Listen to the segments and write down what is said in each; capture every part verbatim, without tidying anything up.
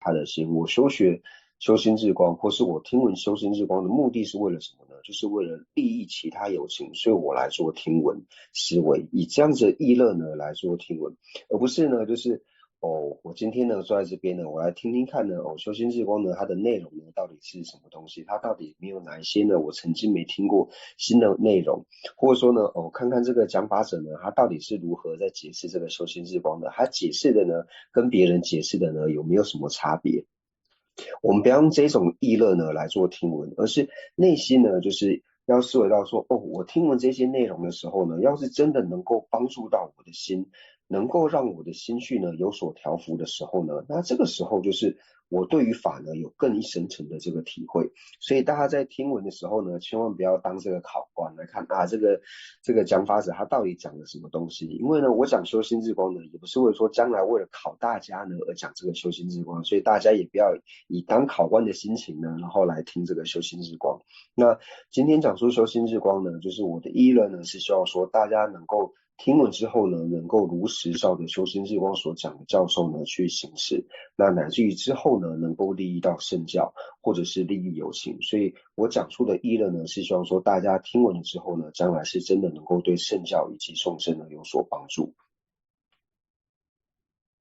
他的心。我修学修心日光，或是我听闻修心日光的目的是为了什么呢？就是为了利益其他有情，所以我来做听闻思维，以这样子的意乐呢来做听闻，而不是呢就是。哦，我今天呢坐在这边呢，我来听听看呢，哦，修心日光呢，它的内容呢到底是什么东西？它到底没有哪一些呢？我曾经没听过新的内容，或者说呢，哦，看看这个讲法者呢，他到底是如何在解释这个修心日光的？他解释的呢，跟别人解释的呢有没有什么差别？我们不要用这种意乐呢来做听闻，而是内心呢，就是要思维到说，哦，我听闻这些内容的时候呢，要是真的能够帮助到我的心，能够让我的心绪呢有所调伏的时候呢，那这个时候就是我对于法呢有更一深层的这个体会。所以大家在听闻的时候呢，千万不要当这个考官来看啊，这个这个讲法者他到底讲了什么东西。因为呢，我讲修心日光呢，也不是为了说将来为了考大家呢而讲这个修心日光，所以大家也不要以当考官的心情呢，然后来听这个修心日光。那今天讲述修心日光呢，就是我的意愿呢是希望说大家能够听闻之后呢，能够如实照着修心日光所讲的教授呢去行事，那乃至于之后呢，能够利益到圣教或者是利益有情。所以我讲述的意愿呢，是希望说大家听闻了之后呢，将来是真的能够对圣教以及众生呢有所帮助。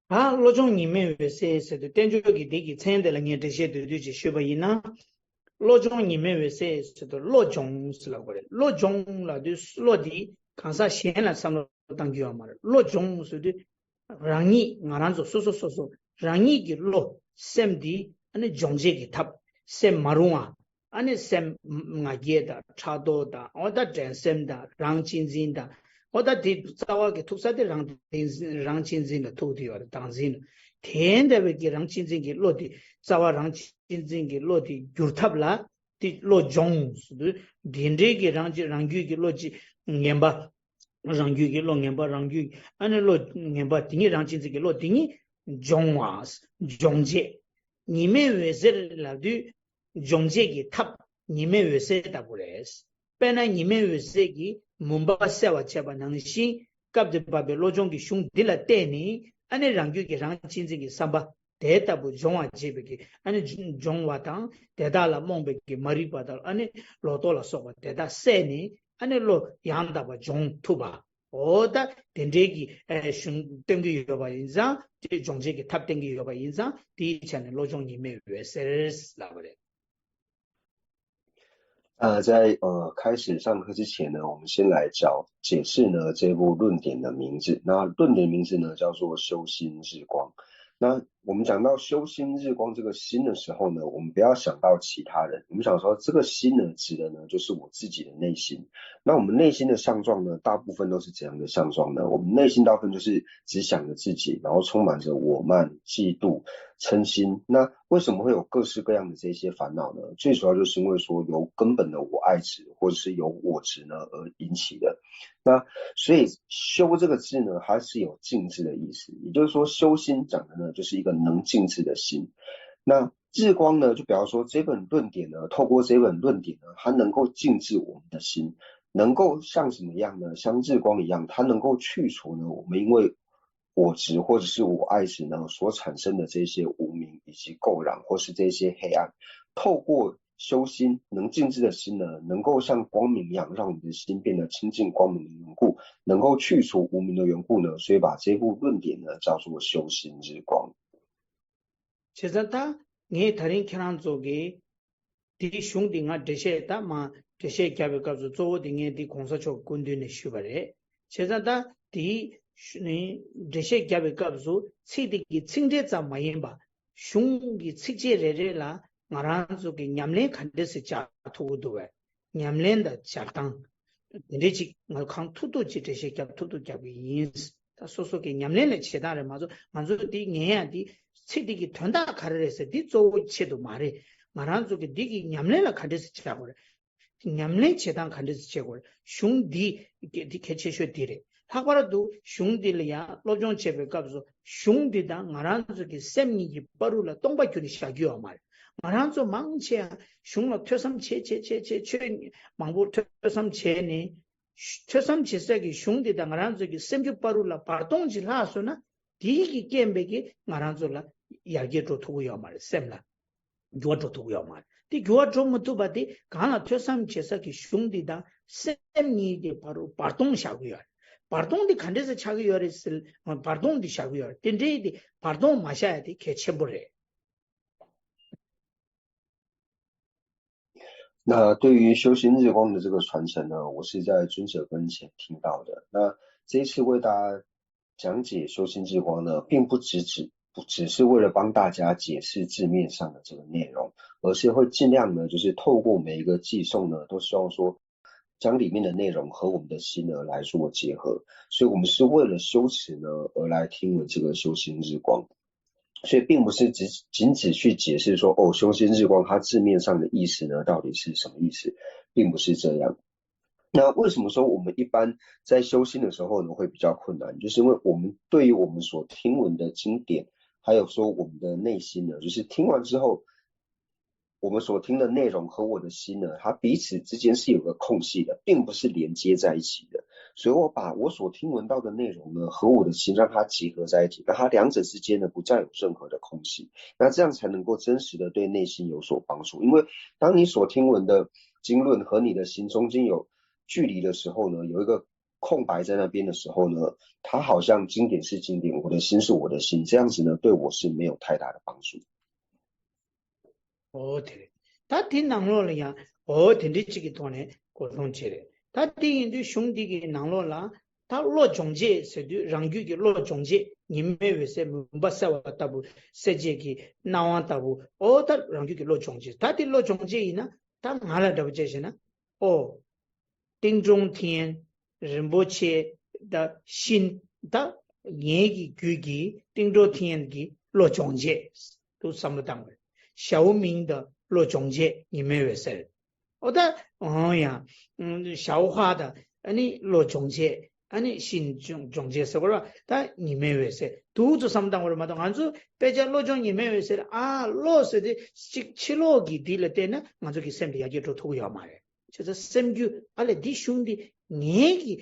ད་བློ་སྦྱོང་ཉི་མའི་འོད་ཟེར་ཟེར་དུས་བསྟན་བཅོས་ཀྱི་འདི་གི་མཚན་དེ་ལ་ངས་འགྲེལ་བཤད་བསྡུས་བསྡུས་ཅིག་ཞུས་པ་ཡིན་ན། བློ་སྦྱོང་ཉི་མའི་འོད་ཟེར་ཟེར་དུས་བློ་སྦྱོང་ཟེར་ལབ་དགོས་རེད། བློ་སྦྱོང་ལབ་དུས་བློ་འདི་གང་ཟག་གཞན་ལ་བསམ་བློ་བཏང་རྒྱུ་ཡོད་མ་རེད། བློ་སྦྱོང་ཟེར་དུས་རང་ཉིད་ང་རང་ཚོ་སོ་སོ་སོ་སོ་རང་ཉིད་ཀྱི་བློ་སེམས་འདི་ཨ་ནི་སྦྱོང་བྱེད་ཀྱི་ཐབས། སེམས་མ་རུང་བ། ཨ་ནི་སེམས་ང་རྒྱལ་དང་ཕྲག་དོག་དང་འོ་ད་འགྲན་སེམས་དང་རང་གཅེས་འཛིན་དང་འོ་ད་དེ་རྩ་བ་གི་ཐུག་ས་དེ་རང་གཅེས་འཛིན་རང་གཅེས་འཛིན་ལ་ཐུག་དེ་ཡོད་རེད། བདག་འཛིན་ལ། དེ་འདྲ་བའི་གི་རང་གཅེས་འཛིན་གྱི་བློ་དེ་རྩ་བ་རང་གཅེས་འཛིན་གྱི་བློ་དེ་བསྒྱུར་ཐབས་ལ་དེ་བློ་སྦྱོང་ཟེར་དུས་དེ་འདྲའི་གི་རང་གཅེས་རང་རྒྱུད་ཀྱི་བློ་གཅིག་ངན་པ། རང་རྒྱུད་ཀྱི་བློ་ངན་པ་རང་རྒྱུད་ཨ་ནི་བློ་ངན་པ་དེ་ཉིད་རང་གཅེས་འཛིན་གྱི་བློ་དེ་ཉིད་སྦྱོང་བ། སྦྱོང་བྱེད། ཉི་མའི་འོད་ཟེར་ལབ་དུས་སྦྱོང་བྱེད་ཀྱི་ཐབས་ཉི་མའི་འོད་ཟེར་ལྟ་བུ་རེད། དཔེར་ན་ཉི་མའི་འོད་ཟེར་གྱིས་མུན་པ་སེལ་བར་བྱེད་པ་ནང་བཞིན་སྐབས་དེར་བབས་པའི་བློ་སྦྱོང་གི་གཞུང་འདི་ལ་བརྟེན་ནས་ཨ་ནི་རང་རྒྱུད་ཀྱི་རང་གཅེས་འཛིན་གྱི་བསམ་པ་དེ་ལྟ་བུ་སྦྱོང་བར་བྱེད་པའི་གི་ཨ་ནི་སྦྱོང་བ་དང་དེ་དག་ལ་རྨོངས་པའི་གི་མ་རིག་པ་དང་ཨ་ནི་ལོག་རྟོག་ལ་སོགས་པ་དེ་དག་བསལ་ནས་ཨ་ནི་བློ་ཡང་དག་པ་སྦྱོང་ཐུབ་པ། འོ་ད་དེ་འདྲའི་གི་ཨེ་གཞུང་བསྟན་གྱི་ཡོད་པ་ཡིན་ཙང་དེ་སྦྱོང་བྱེད་ཀྱི་ཐབས་བསྟན་གྱི་ཡོད་པ་ཡིན་ཙང་དེའི་ཆ་ནས་བློ་སྦྱོང་ཉི་མའི་འོད་ཟེར་ལབ་པ་རེད། 呃，在呃开始上课之前呢，我们先来教解释呢这部论点的名字。那论点名字呢叫做修心日光。那我们讲到修心日光这个心的时候呢，我们不要想到其他人，我们想说这个心呢指的呢就是我自己的内心。那我们内心的相状呢，大部分都是怎样的相状呢？我们内心大部分就是只想着自己，然后充满着我慢、嫉妒、嗔心。那为什么会有各式各样的这些烦恼呢？最主要就是因为说由根本的我爱执或者是由我执呢而引起的。那所以修这个字呢，它是有静置的意思，也就是说修心讲的呢就是一个能静置的心。那日光呢，就比方说这本论点呢，透过这本论点呢，它能够静置我们的心，能够像什么样呢？像日光一样，它能够去除呢我们因为我执或者是我爱执呢所产生的这些无明以及垢染或是这些黑暗，透过修心能静置的心呢，能够像光明一样，让我们的心变得清净光明的缘故，能够去除无明的缘故呢，所以把这部论点呢叫做修心日光。 བྱས་ཙང་ད་ངས་ད་རིང་ཁྱེད་རང་ཚོ་གི་དེའི་གཞུང་འདི་ང་འགྲེལ་བཤད་ད་མ་འགྲེལ་བཤད་བརྒྱབ་པའི་སྐབས་སུ་གཙོ་བོ་དེ་ངས་འདི་གོང་ས་མཆོག་སྐུ་མདུན་ནས་ཞུས་པ་རེད། བྱས་ཙང་ད་དེའི་ནི་འགྲེལ་བཤད་བརྒྱབ་པའི་སྐབས་སུ་ཚིག་དེ་གི་ཚིག་འགྲེལ་ཙམ་མ་ཡིན་པ་གཞུང་གི་ཚིགས་བཅད་རེ་རེ་ལ་ང་རང་ཚོ་གི་ཉམས་ལེན་ག་འདྲས་སེ་བྱ་ཐུབ་ཀྱི་འདུག་བས། ཉམས་ལེན་དང་སྦྱར་སྟངས། དེ་འདྲའི་ཅིག་ང་གང་ཐུབ་ཐུབ་ཅིག་འགྲེལ་བཤད་རྒྱབ་ཐུབ་ཐུབ་རྒྱབ་ཀྱི་ཡིན། ད་སོ་སོ་གི་ཉམས་ལེན་ལ་བྱེད་སྟངས་རེད་མ་གཏོགས་ང་ཚོ་འདི་ཉན་ཡ་འདི་ཚིག་འདི་གི་དོན་དག་ག་རེ་རེད་ཟེར་འདི་གཙོ་བོ་ཆེད་དུ་མ་རེད། ང་རང་ཚོ་གི་འདི་གི་ཉམས་ལེན་ལ་ག་འདྲས་སེ་བྱ་དགོས་རེད། ཉམས་ལེན་བྱེད་སྟངས་ག་འདྲས་སེ་བྱེད་དགོས་རེད། གཞུང་འདི་འདི་གལ་ཆེ་ཤོས་འདི་རེད། ལྷག་པར་དུ་གཞུང་འདི་ལ་ཡང་སློབ་སྦྱོང་བྱེད་པའི་སྐབས་སུ་གཞུང་འདི་དང་ང་རང་ཚོ་གི་སེམས་གཉིས་ཀྱི་བར་དུ་ལ་སྟོང་པ་གྱུར་ནས་བཞག་རྒྱུ་ཡོད་མ་རེད། ང་རང་ཚོ་མང་ཆེ་ཡང་གཞུང་ལ་ཐོས་བསམ་བྱེད་བྱེད་བྱེད་བྱེད་ཆོས་མང་པོ་ཐོས་བསམ་བྱས་ནས་ཐོས་བསམ་བྱེད་ས་ཀྱི་གཞུང་འདི་དང་ང་རང་ཚོ་གི་སེམས་རྒྱུད་བར་དུ་ལ་བར་སྟོང་ཅིག་ལྷག་སོང་ན་དེའི་གི་རྐྱེན་པས་ཀྱི་ང་རང་ཚོ་ལ་ ཡར་རྒྱས་འགྲོ་ཐུབ་ཀྱི་ཡོད་མ་རེད། སེམས་ལ་འགྱུར་བ་འགྲོ་ཐུབ་ཀྱི་ཡོད་མ་རེད། དེ་འགྱུར་བ་འགྲོ་མི་ཐུབ་པ་དེ་གང་ལ་ཐོས་བསམ་བྱེད་ས་གི་གཞུང་འདི་དང་སེམས་གཉིས་ཀྱི་བར་དུ་བར་སྟོང་བཞག་གི་ཡོད་རེད། བར་སྟོང་འདི་ག་འདྲས་སེ་ཆགས་ཀྱི་ཡོད་རེད་ཟེར། བར་སྟོང་འདི་བཞག་གི་ཡོད་རེད། དེ་འདྲའི་དེ་བར་སྟོང་མ་བཞག་ཡ་དེ་གལ་ཆེན་པོ་རེད། 那对于修心日光的这个传承呢，我是在尊者跟前听到的。那这一次为大家讲解修心日光呢，并不只只不只是为了帮大家解释字面上的这个内容，而是会尽量呢，就是透过每一个偈颂呢，都希望说将里面的内容和我们的心呢来做结合。所以我们是为了修持呢而来听闻这个修心日光。所以并不是只仅只去解释说，哦，修心日光它字面上的意思呢到底是什么意思，并不是这样。那为什么说我们一般在修心的时候呢会比较困难？就是因为我们对于我们所听闻的经典，还有说我们的内心呢，就是听完之后，我们所听的内容和我的心呢，它彼此之间是有个空隙的，并不是连接在一起的。所以我把我所听闻到的内容呢，和我的心让它结合在一起，让它两者之间呢不再有任何的空隙。那这样才能够真实的对内心有所帮助。因为当你所听闻的经论和你的心中间有距离的时候呢，有一个空白在那边的时候呢，它好像经典是经典，我的心是我的心，这样子呢，对我是没有太大的帮助。 ཨོ་དེ་རེད། ད་དེ་ནང་ལོགས་ལ་ཡང་ཨོ་དེ་འདྲའི་གཅིག་གི་ཐོག་ནས་གོ་མཐོང་བྱེད་རེད། ད་དེ་ཡིན་དུས་གཞུང་འདི་གི་ནང་ལོགས་ལ་ད་བློ་སྦྱོང་བྱེད་ཟེར་དུས་རང་རྒྱུད་ཀྱི་བློ་སྦྱོང་བྱེད། ཉི་མའི་འོད་ཟེར་མུན་པ་སེལ་བ་ལྟ་བུ། སྲེད་བྱེད་ཀྱི་སྣང་བ་ལྟ་བུ། ཨོ་ད་རང་རྒྱུད་ཀྱི་བློ་སྦྱོང་བྱེད། ད་དེ་བློ་སྦྱོང་བྱེད་ཡིན་ན་ད་ང་ལ་འདྲ་པོ་བྱས་བྱས་ན་ཨོ། ཏིང་ཀྲུང་ཐིང་རིན་པོ་ཆེ་ད་ཤིན་ད་ངེད་ཀྱི་རྒྱུད་ཀྱི་ཏིང་ཀྲུང་ཐིང་གི་བློ་སྦྱོང་བྱེད་དུ་བསམ་བློ་བཏང་བས། ཞའོ་མིང་ད་བློ་སྦྱོང་བྱེད་ཉི་མའི་འོད་ཟེར། ཨོ་ད་འོང་ཡང་ཞའོ་ཧྭ་ད་ཨ་ནི་བློ་སྦྱོང་བྱེད་ཨ་ནི་ཤིན་སྦྱོང་བྱེད་ཟེར་བ་ད་ཉི་མའི་འོད་ཟེར་དུ་ཚོ་བསམ་བཏང་བ་རེད་མ་གཏོགས། ང་ཚོ་དཔེ་ཆ་བློ་སྦྱོང་ཉི་མའི་འོད་ཟེར་ཨ་བློ་ཟེར་དེ་གཅིག་ཕྱི་ལོགས་ཀྱི་དེ་ལ་བལྟས་ན་ང་ཚོ་གི་སེམས་དེ་ཡར་རྒྱས་འགྲོ་ཐུབ་ཀྱི་ཡོད་མ་རེད། བྱས་ཙང་སེམས་རྒྱུད་ཨ་ལས་འདི་གཞུང་འདི་ངེད་ཀྱི་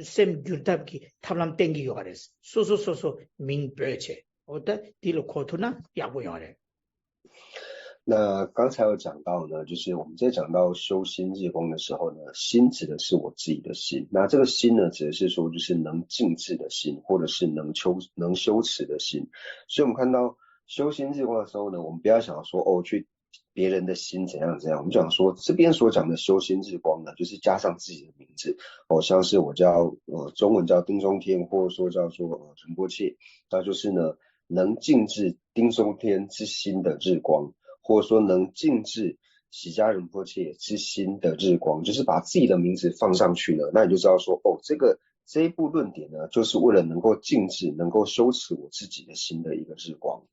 སེམས་བསྒྱུར་ཐབས་ཀྱི་ཐབས་ལམ་བསྟན་གྱི་ཡོད་རེད། སོ་སོ་སོ་སོ་མིང་འབོད་བྱས་འོ་ད་འདི་ལ་གོ་ཐུབ་ན་ཡག་པོ་ཡོད་རེད། 那刚才有讲到呢，就是我们在讲到修心日光的时候呢，心指的是我自己的心。那这个心呢，指的是说就是能静止的心，或者是能修能修持的心。所以我们看到修心日光的时候呢，我们不要想说哦去别人的心怎样怎样，我们讲说这边所讲的修心日光呢，就是加上自己的名字哦，像是我叫呃中文叫丁中天，或者说叫做呃仁波切，那就是呢能静置丁中天之心的日光，或者说能静置喜加仁波切之心的日光，就是把自己的名字放上去了，那你就知道说哦，这个这一部论点呢，就是为了能够静置，能够修持我自己的心的一个日光。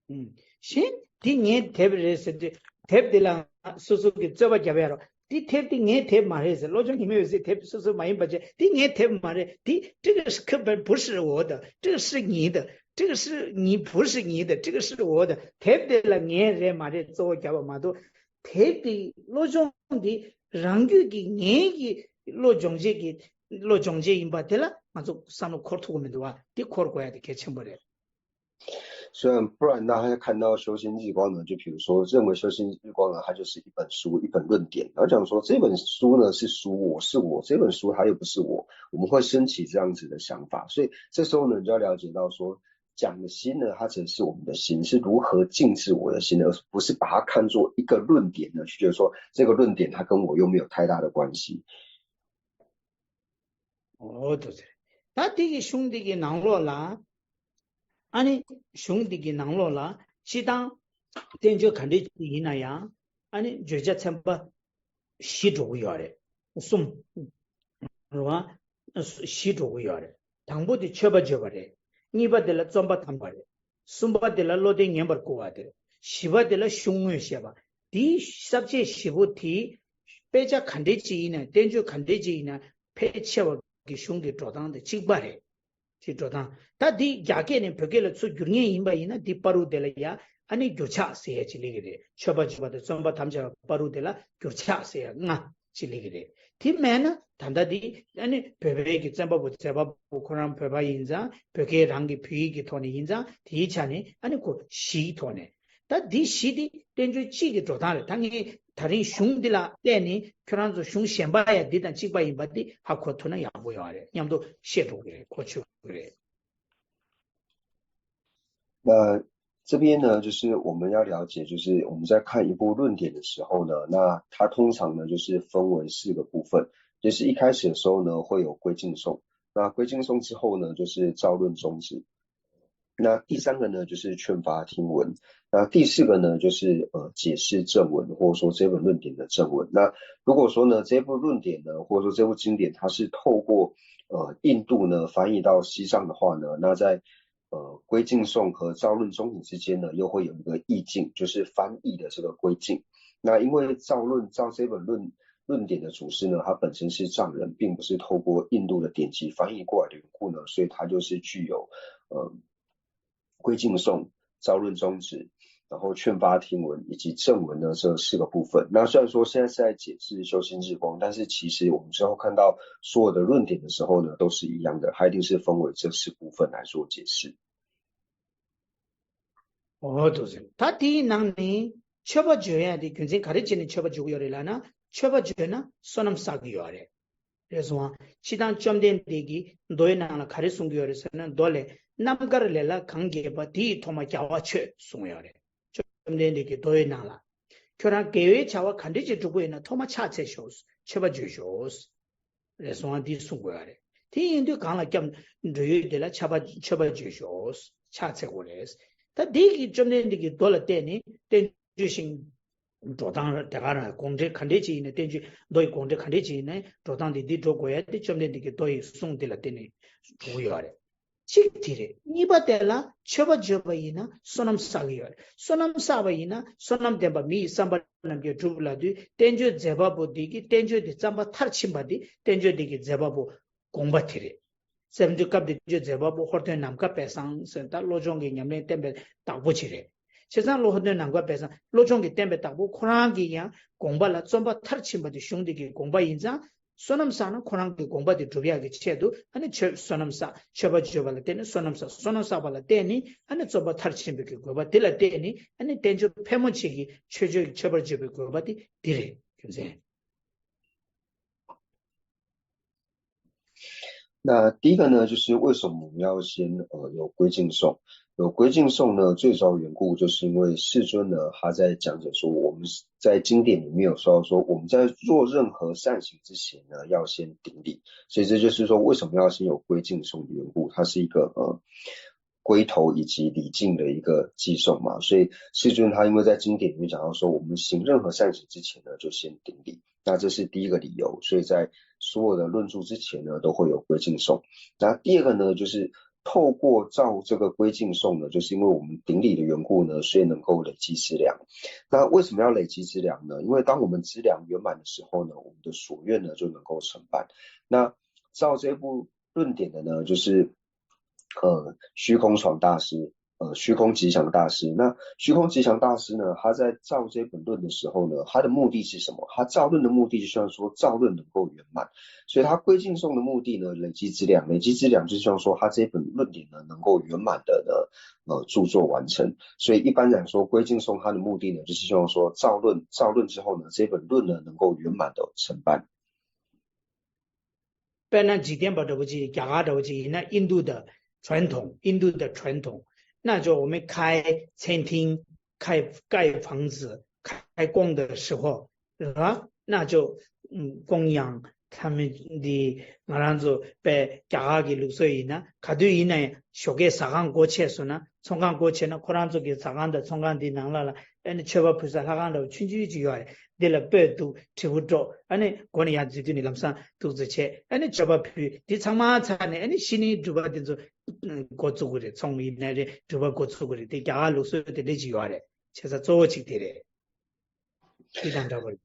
ཨུམ། གཞན་དེ་ངའི་དེབ་རེད་ཟེར་དུས་དེབ་དེ་ལ་སོ་སོ་གི་རྩོད་པ་རྒྱབ་ཡ་རོ། དེ་དེབ་དེ་ངའི་དེབ་མ་རེད་ཟེར། བློ་སྦྱོང་ཉི་མའི་འོད་ཟེར་དེབ་སོ་སོ་མ་ཡིན་པ་བྱས་དེ་ངའི་དེབ་མ་རེད། དེ་这个是课本不是我的，这个是你的，这个是你不是你的，这个是我的。དེབ་དེ་ལ་ངའི་རེད་མ་རེད་རྩོད་པ་རྒྱབ་པ་མ་གཏོགས། དེབ་དེ་བློ་སྦྱོང་དེ་རང་རྒྱུད་ཀྱི་ངའི་གི་བློ་སྦྱོང་བྱེད་ཀྱི་བློ་སྦྱོང་བྱེད་ཡིན་པ་དེ་ལ་ང་ཚོ་བསམ་བློ་འཁོར་ཐུབ་ཀྱི་མི་འདུག་བ། དེ་འཁོར་དགོས་ཡ་དེ་གལ་ཆེན་པོ་རེད། 虽然不然大家看到修心日光呢，就比如说认为修心日光呢，它就是一本书、一本论点，然后讲说这本书呢是书，我是我，这本书它又不是我，我们会升起这样子的想法。所以这时候呢，你就要了解到说，讲的心呢，它指的是我们的心是如何静置我的心，而不是把它看作一个论点呢，去觉得说这个论点它跟我又没有太大的关系。 ཨོ་དོ་ཟེར། ད་དེ་གི་གཞུང་འདི་གི་ནང་ལོགས་ལ། ཨ་ནི་གཞུང་འདི་གི་ནང་ལོགས་ལ་སྤྱི་བཏང་བསྟན་བཅོས་ག་འདྲ་ཅིག་ཡིན་ན་ཡང་ཨ་ནི་བརྗོད་བྱ་ཚན་པ་བཞི་འགྲོ་གི་ཡོད་རེད། གསུམ། རེད་བ། བཞི་འགྲོ་གི་ཡོད་རེད། དང་པོ་དེ་མཆོད་པ་བརྗོད་པ་རེད། གཉིས་པ་དེ་ལ་བརྩོན་པ་དམ་པ་རེད། གསུམ་པ་དེ་ལ་བློ་གདེང་ཉན་པར་བསྐུལ་བ་དེ་རེད། བཞི་པ་དེ་ལ་གཞུང་དངོས་བཤད་པ། དེའི་ས་བཅད་བཞི་པོ་དེ་དཔེ་ཆ་ག་འདྲ་ཅིག་ཡིན་ན་བསྟན་བཅོས་ག་འདྲ་ཅིག་ཡིན་ན་ཕལ་ཆེ་བ་གི་གཞུང་གི་འགྲོ་སྟངས་དེ་གཅིག་པ་རེད། དེ་འགྲོ་སྟངས། ད་འདི་རྒྱ་སྐད་ནས་བོད་སྐད་ལ་ཚུར་བསྒྱུར་མཁན་ཡིན་པ་ཡིན་ན་འདི་བར་དུ་དེ་ལ་ཡ་ཨ་ནི་འགྱུར་ཕྱག་ཟེར་ཡ་ཅིག་སླེབས་ཀྱི་རེད། མཆོད་པ་བརྗོད་པ་དང་བརྩོན་པ་དམ་བཅའ་བར་དུ་དེ་ལ་འགྱུར་ཕྱག་ཟེར་ཡ་ལྔ། ཅིག་སླེབས་ཀྱི་རེད། དེ་མེད་ན་ད་ལྟ་འདི་ཨ་ནི་བོད་པའི་གི་བཙན་པ་པོ་མཛད་པ་པོ་ཁོ་རང་བོད་པ་ཡིན་ཙང་བོད་སྐད་རང་གི་བོད་ཡིག་གི་ཐོག་ནས་ཡིན་ཙང་དེའི་ཆ་ནས་ཨ་ནི་ཁོ་གཞིའི་ཐོག་ནས། ད་འདི་གཞི་འདི་བསྟན་བཅོས་གཅིག་གི་འགྲོ་སྟངས་རེད། ད་ངས་ད་རིང་གཞུང་འདི་ལ་བལྟས་ནས་ཁྱོད་རང་ཚོ་གཞུང་གཞན་པ་ཡང་འདི་དང་གཅིག་པ་ཡིན་པ་འདི་ཧ་གོ་ཐུབ་ན་ཡག་པོ་ཡོད་རེད་སྙམ་དུ་བཤད་འགྲོ་གི་རེད། གོ་ཆོད་གི་རེད། 那这边呢，就是我们要了解，就是我们在看一部论点的时候呢，那它通常呢就是分为四个部分，就是一开始的时候呢会有归敬颂，那归敬颂之后呢就是造论宗旨，那第三个呢就是劝发听闻，那第四个呢就是呃解释正文，或者说这本论点的正文。那如果说呢这部论点呢，或者说这部经典，它是透过呃印度呢翻译到西藏的话呢，那在呃归敬颂和造论宗旨之间呢，又会有一个译境，就是翻译的这个归敬。那因为造论造这本论论点的祖师呢，他本身是藏人，并不是透过印度的典籍翻译过来的缘故呢，所以他就是具有呃归敬颂、造论宗旨，然后劝发听闻以及正文呢这四个部分。那虽然说现在是在解释修心日光，但是其实我们之后看到所有的论点的时候呢，都是一样的，它一定是分为这四部分来做解释。 འོ་འདུག་ཟེར། ད་དེའི་ནང་ནས་མཆོད་པ་བརྗོད་ཡ་དེ་རྒྱུ་མཚན་ག་རེ་བྱས་ནས་མཆོད་པ་བརྗོད་ཀྱི་ཡོད་རེད་ལབ་ན། མཆོད་པ་བརྗོད་ན་བསོད་ནམས་བསགས་ཀྱི་ཡོད་རེད། རེད་སོང་ཨ། སྤྱིར་བཏང་བཅོམ་ལྡན་འདས་ཀྱིས་མདོའི་ནང་ལ་ག་རེ་གསུང་གི་ཡོད་རེད་ཟེར་ན། མདོ་ལས། རྣམ་དཀར་ལས་ལ་གང་རྒྱས་པ། དེ་ཡི་ཐོག་མ་རྒྱལ་བ་མཆོད་གསུངས་ཡོད་རེད། བཅོམ་ལྡན་འདས་ཀྱིས་མདོའི་ནང་ལ། ཁྱོད་རང་དགེ་བའི་བྱ་བ་ག་འདྲ་ཅིག་སྒྲུབ་ཀྱི་ཡོད་ན་ཐོག་མ་ཕྱག་འཚལ་ཤོག་མཆོད་པ་བརྗོད་ཤོག་རེད་སོང་ཨ། འདི་གསུང་དགོས་ཡ་རེད། དེ་ཡིན་དུས་གང་ལ་སྐྱབས་འགྲོ་ཡུལ་དེ་ལ་ཆ་པ་མཆོད་པ་བརྗོད་ཤོག་ཕྱག་འཚལ་དགོས་རེད། ད་འདི་གི་བཅོམ་ལྡན་འདས་ཀྱི་མདོ་ལ་བལྟས་ནས་བསྟན་བཅོས་ཤིང་། འགྲོ་སྟངས་དེ་ག་རང་དགོངས་འགྲེལ་ག་འདྲས་ཅིག་ཡིན་ན། བསྟན་བཅོས་མདོ་ཡི་དགོངས་འགྲེལ་ག་འདྲས་ཅིག་ཡིན་ན་འགྲོ་སྟངས་དེ་འདི་འགྲོ་དགོས་ཡ་དེ་བཅོམ་ལྡན་འདས་ཀྱི་མདོ་ཡི་གསུང་དེ་ལ་བརྟེན་ནས་འགྲོ་གི་ཡོད་རེད། གཅིག་དེ་རེད། གཉིས་པ་དེ་ལ་མཆོད་པ་བརྗོད་པ་ཡིན་ན་བསོད་ནམས་བསགས་ཀྱི་ཡོད་རེད། བསོད་ནམས་བསགས་པ་ཡིན་ན་བསོད་ནམས་ལྡན་པ་མི་ཡི་བསམ་པ་རྣམས་ཀྱིས་འགྲུབ་ལབ་དུས་བསྟན་བཅོས་མཛད་པ་པོ་འདི་གིས་བསྟན་བཅོས་འདི་བརྩམས་པ་མཐར་ཕྱིན་པ་འདི་བསྟན་བཅོས་འདི་གི་མཛད་པ་པོ་དགོངས་པ་དེ་རེད། སེམས་འདུལ་སྐབས་བསྟན་བཅོས་མཛད་པ་པོ་ཧོར་སྟོན་ནམ་མཁའ་དཔལ་བཟང་ཟེར་ད་བློ་སྦྱོང་གི་ཉམས་ལེན་བསྟན་པའི་བདག་པོ་ཅིག་རེད། བྱས་ཙང་བློ་ཧོར་སྟོན་ནམ་མཁའ་དཔལ་བཟང་བློ་སྦྱོང་གི་བསྟན་པའི་བདག་པོ་ཁོ་རང་གིས་ཡང་དགོངས་པ་ལ་རྩོམ་པ་མཐར་ཕྱིན་པ་དེ་གཞུང་འདི་གི་དགོངས་པ་ཡིན་ཙང་། བསོད་ནམས་བསགས་ན་ཁོ་རང་གི་དགོངས་པ་དེ་འགྲུབ་ཡག་གི་ཆེད་དུ་ཨ་ནི་མཆོད་བསོད་ནམས་བསགས། མཆོད་པ་བརྗོད་པ་ལ་བརྟེན་ནས་བསོད་ནམས་བསགས། བསོད་ནམས་བསགས་པ་ལ་བརྟེན་ནས་ཨ་ནི་རྩོམ་པ་མཐར་ཕྱིན་པའི་གི་དགོས་པ་དེ་ལ་བརྟེན་ནས་ཨ་ནི་བསྟན་བཅོས་ཕལ་མོ་ཆེ་གི་མཆོད་བརྗོད་ཀྱི་མཆོད་པར་བརྗོད་པའི་དགོས་པ་དེ་འདི་རེད། རྒྱུ་མཚན། 那第一个呢，就是为什么我们要先呃有归敬颂？有归敬颂呢，最主要缘故就是因为世尊呢，他在讲解说，我们在经典里面有说到说，我们在做任何善行之前呢，要先顶礼。所以这就是说，为什么要先有归敬颂的缘故，它是一个呃归头以及礼敬的一个寄颂嘛。所以世尊他因为在经典里面讲到说，我们行任何善行之前呢，就先顶礼。那这是第一个理由，所以在所有的论著之前呢，都会有归敬颂。那第二个呢，就是透过造这个归敬颂呢，就是因为我们顶礼的缘故呢，所以能够累积资粮。那为什么要累积资粮呢？因为当我们资粮圆满的时候呢，我们的所愿呢就能够成办。那造这部论点的呢，就是呃虚空传大师。呃，虚空吉祥大师。那虚空吉祥大师呢，他在造这本论的时候呢，他的目的是什么？他造论的目的就像说造论能够圆满，所以他归敬颂的目的呢，累积资粮，累积资粮就像说他这本论点呢能够圆满的呢，呃，著作完成。所以一般来说，归敬颂他的目的呢，就是希望说造论造论之后呢，这本论呢能够圆满的承办。 དཔེར་ན་འཇིག་རྟེན་པ་འདྲ་བོ་ཅིག་རྒྱ་གར་འདྲ་བོ་ཅིག་ཡིན་ན་印度的传统，印度的传统，那就我们开餐厅、开盖房子、开工的时候，是吧？那就嗯供养他们的，ང་རང་ཚོ་དཔེ་རྒྱ་གར་གྱི་ལུགས་སྲོལ་ཡིན་ན་ག་དུས་ཡིན་ན་ཡང་ཞོགས་ཀས་ཟ་ཁང་སྒོ་ཕྱེ་སོང་ན་ཚོང་ཁང་སྒོ་ཕྱེ་ན་ཁོ་རང་ཚོ་གི་ཟ་ཁང་དང་ཚོང་ཁང་འདི་ནང་ལ་ལ། ཨ་ནི་མཆོད་པ་ཕུལ་ས་ལྷ་ཁང་འདྲ་བོ་ཆུང་ཆུང་ཅིག་ཡོད་རེད། འདི་ལ་སྤོས་འདུག་དྲིལ་བུ་སྒྲོག་ཨ་ནི་སྒོ་ནས་ཡར་འཛུལ་དུས་ནས་ལམ་སང་འདུག་ཙེ་བྱས་ཨ་ནི་མཆོད་པ་ཕུལ། འདི་ཚང་མ་ཚར་ནས་ཨ་ནི་གཞི་ནས་སྒྲུབ་པ་འདི་ཚོ་འགོ་བཙུགས་ཀྱི་རེད། ཚོང་ཡིན་ན་རེད། སྒྲུབ་པ་འགོ་བཙུགས་ཀྱི་རེད། དེ་རྒྱ་གར་ལུགས་སྲོལ་དེ་འདྲ་ཅིག་ཡོད་རེད། བྱས་ཙང་གཙོ་བོ་གཅིག་དེ་རེད། འདི་དང་འདྲ་བོ་རེད།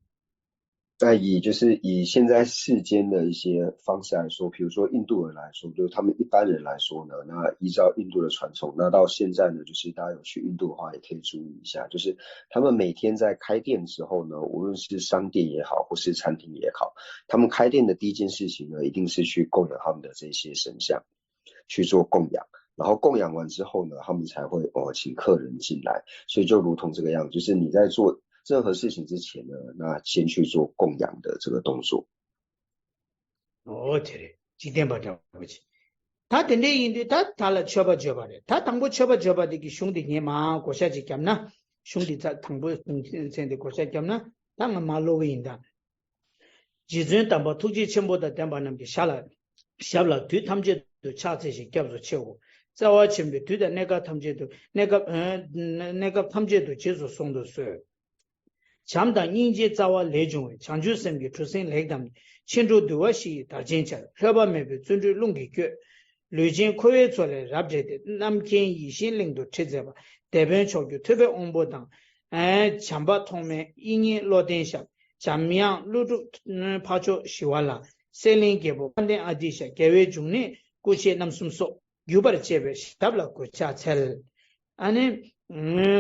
那以就是以现在世间的一些方式来说，比如说印度人来说，就是他们一般人来说呢，那依照印度的传统，那到现在呢，就是大家有去印度的话，也可以注意一下，就是他们每天在开店的时候呢，无论是商店也好，或是餐厅也好，他们开店的第一件事情呢，一定是去供养他们的这些神像，去做供养。然后供养完之后呢，他们才会哦请客人进来。所以就如同这个样子，就是你在做任何事情之前呢，那先去做供养的这个动作。 ཨོ་དེ་རེད། འཇིག་རྟེན་པ་འདྲ་བོ་ཅིག་ད་དེ་འདྲ་ཡིན་དུས་ད་ད་ལ་མཆོད་པ་བརྗོད་པ་རེད། ད་དང་པོ་མཆོད་པ་བརྗོད་པ་དེ་གི་གཞུང་དེ་ངས་མར་བགོ་བཤའ་ཅིག་བརྒྱབ་ན། གཞུང་དེ་ད་དང་པོ་མཚན་དེ་བགོ་བཤའ་བརྒྱབ་ན་ད་ང་མར་ཀློག་གི་ཡིན་ད། རྗེ་བཙུན་དམ་པ་ཐུགས་རྗེ་ཆེན་པོ་དང་ལྡན་པ་རྣམས་ཀྱི་ཞབས་ལ་ཞབས་ལ་དུས་ཐམས་ཅད་དུ་ཕྱག་འཚལ་ཞིང་སྐྱབས་སུ་མཆིའོ། བརྩེ་བ་ཆེན་པོས་དུས་དང་གནས་སྐབས་ཐམས་ཅད་དུ་གནས་སྐབས་ཨ་གནས་སྐབས་ཐམས་ཅད་དུ་རྗེས་སུ་བཟུང་དུ་གསོལ། བྱམས་དང་སྙིང་རྗེའི་རྩ་བ་ལས་བྱུང་བའི། བྱང་ཆུབ་སེམས་ཀྱི་གྲུ་གཟིངས་ལེགས་བསྡམས་ཏེ། ཕྱིན་དྲུག་འདུལ་བ་བཞི་ཡི་དར་ཆེན་འཕྱར། ལྷོད་པ་མེད་པའི་བརྩོན་འགྲུས་རླུང་གིས་བསྐྱོད། ལུས་ཅན་འཁོར་བའི་མཚོ་ལས་རབ་བསྒྲལ་ཏེ། རྣམ་མཁྱེན་ཡིད་བཞིན་གླིང་དུ་ཁྲིད་མཛད་པ། དེད་དཔོན་མཆོག་གྱུར་ཐུབ་པའི་དབང་པོ་དང་། ཨེ་བྱམས་པ་ཐོགས་མེད་དབྱིག་གཉེན་བློ་ལྡན་ཞབས། འཇམ་དབྱངས་ཀླུ་སྒྲུབ་འཕགས་མཆོག་ཞི་བ་ལྷ། སྲས་གླིང་རྒྱལ་པོ་དཔལ་ལྡན་ཨ་ཏི་ཤ། རྒྱལ་བའི་འབྱུང་གནས་སྐུ་མཆེད་རྣམ་གསུམ་སོགས། བརྒྱུད་པར་བཅས་པའི་ཞབས་ལ་གུས་ཕྱག་འཚལ། ཨ་ནི།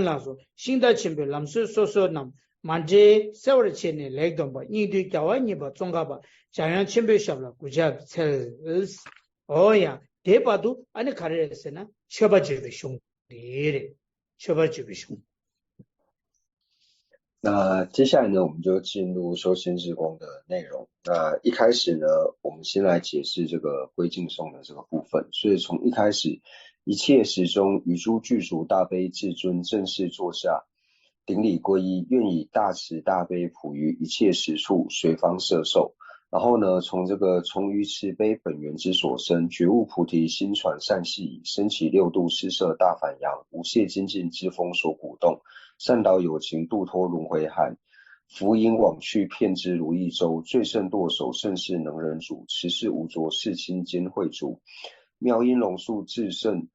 ལགས་སོ། ཤིང་རྟ་ཆེན་པོའི་ལམ་སྲོལ་སོ་སོ་རྣམས་མ་འདྲེས་གསལ་བར་བྱས་ནས་ལེགས་འདོམས་པ་སྙིགས་དུས་རྒྱལ་བ་གཉིས་པ་ཙོང་ཁ་པ་འཇམ་དབྱངས་ཆེན་པོའི་ཞབས་ལ་གུས་ཕྱག་འཚལ། འོ་ཡ། དེའི་བར་དུ་ཨ་ནི་ག་རེ་རེད་ཟེར་ན་མཆོད་པ་བརྗོད་པའི་གཞུང་དེ་རེད། མཆོད་པ་བརྗོད་པའི་གཞུང་། 那接下来呢，我们就进入修仙之光的内容。那一开始呢，我们先来解释这个归敬颂的这个部分。所以从一开始，一切时中，与诸具足大悲至尊，正式坐下，顶礼皈依，愿以大慈大悲普于一切时处，随方摄受。然后呢，从这个从于慈悲本源之所生，觉悟菩提心传善逝矣，升起六度四摄大返扬，无懈精进之风所鼓动，善导有情，度脱轮回海，浮影往去，遍知如意洲，最胜舵手，盛世能人主，慈氏无着，世亲兼慧主，妙音龙树至圣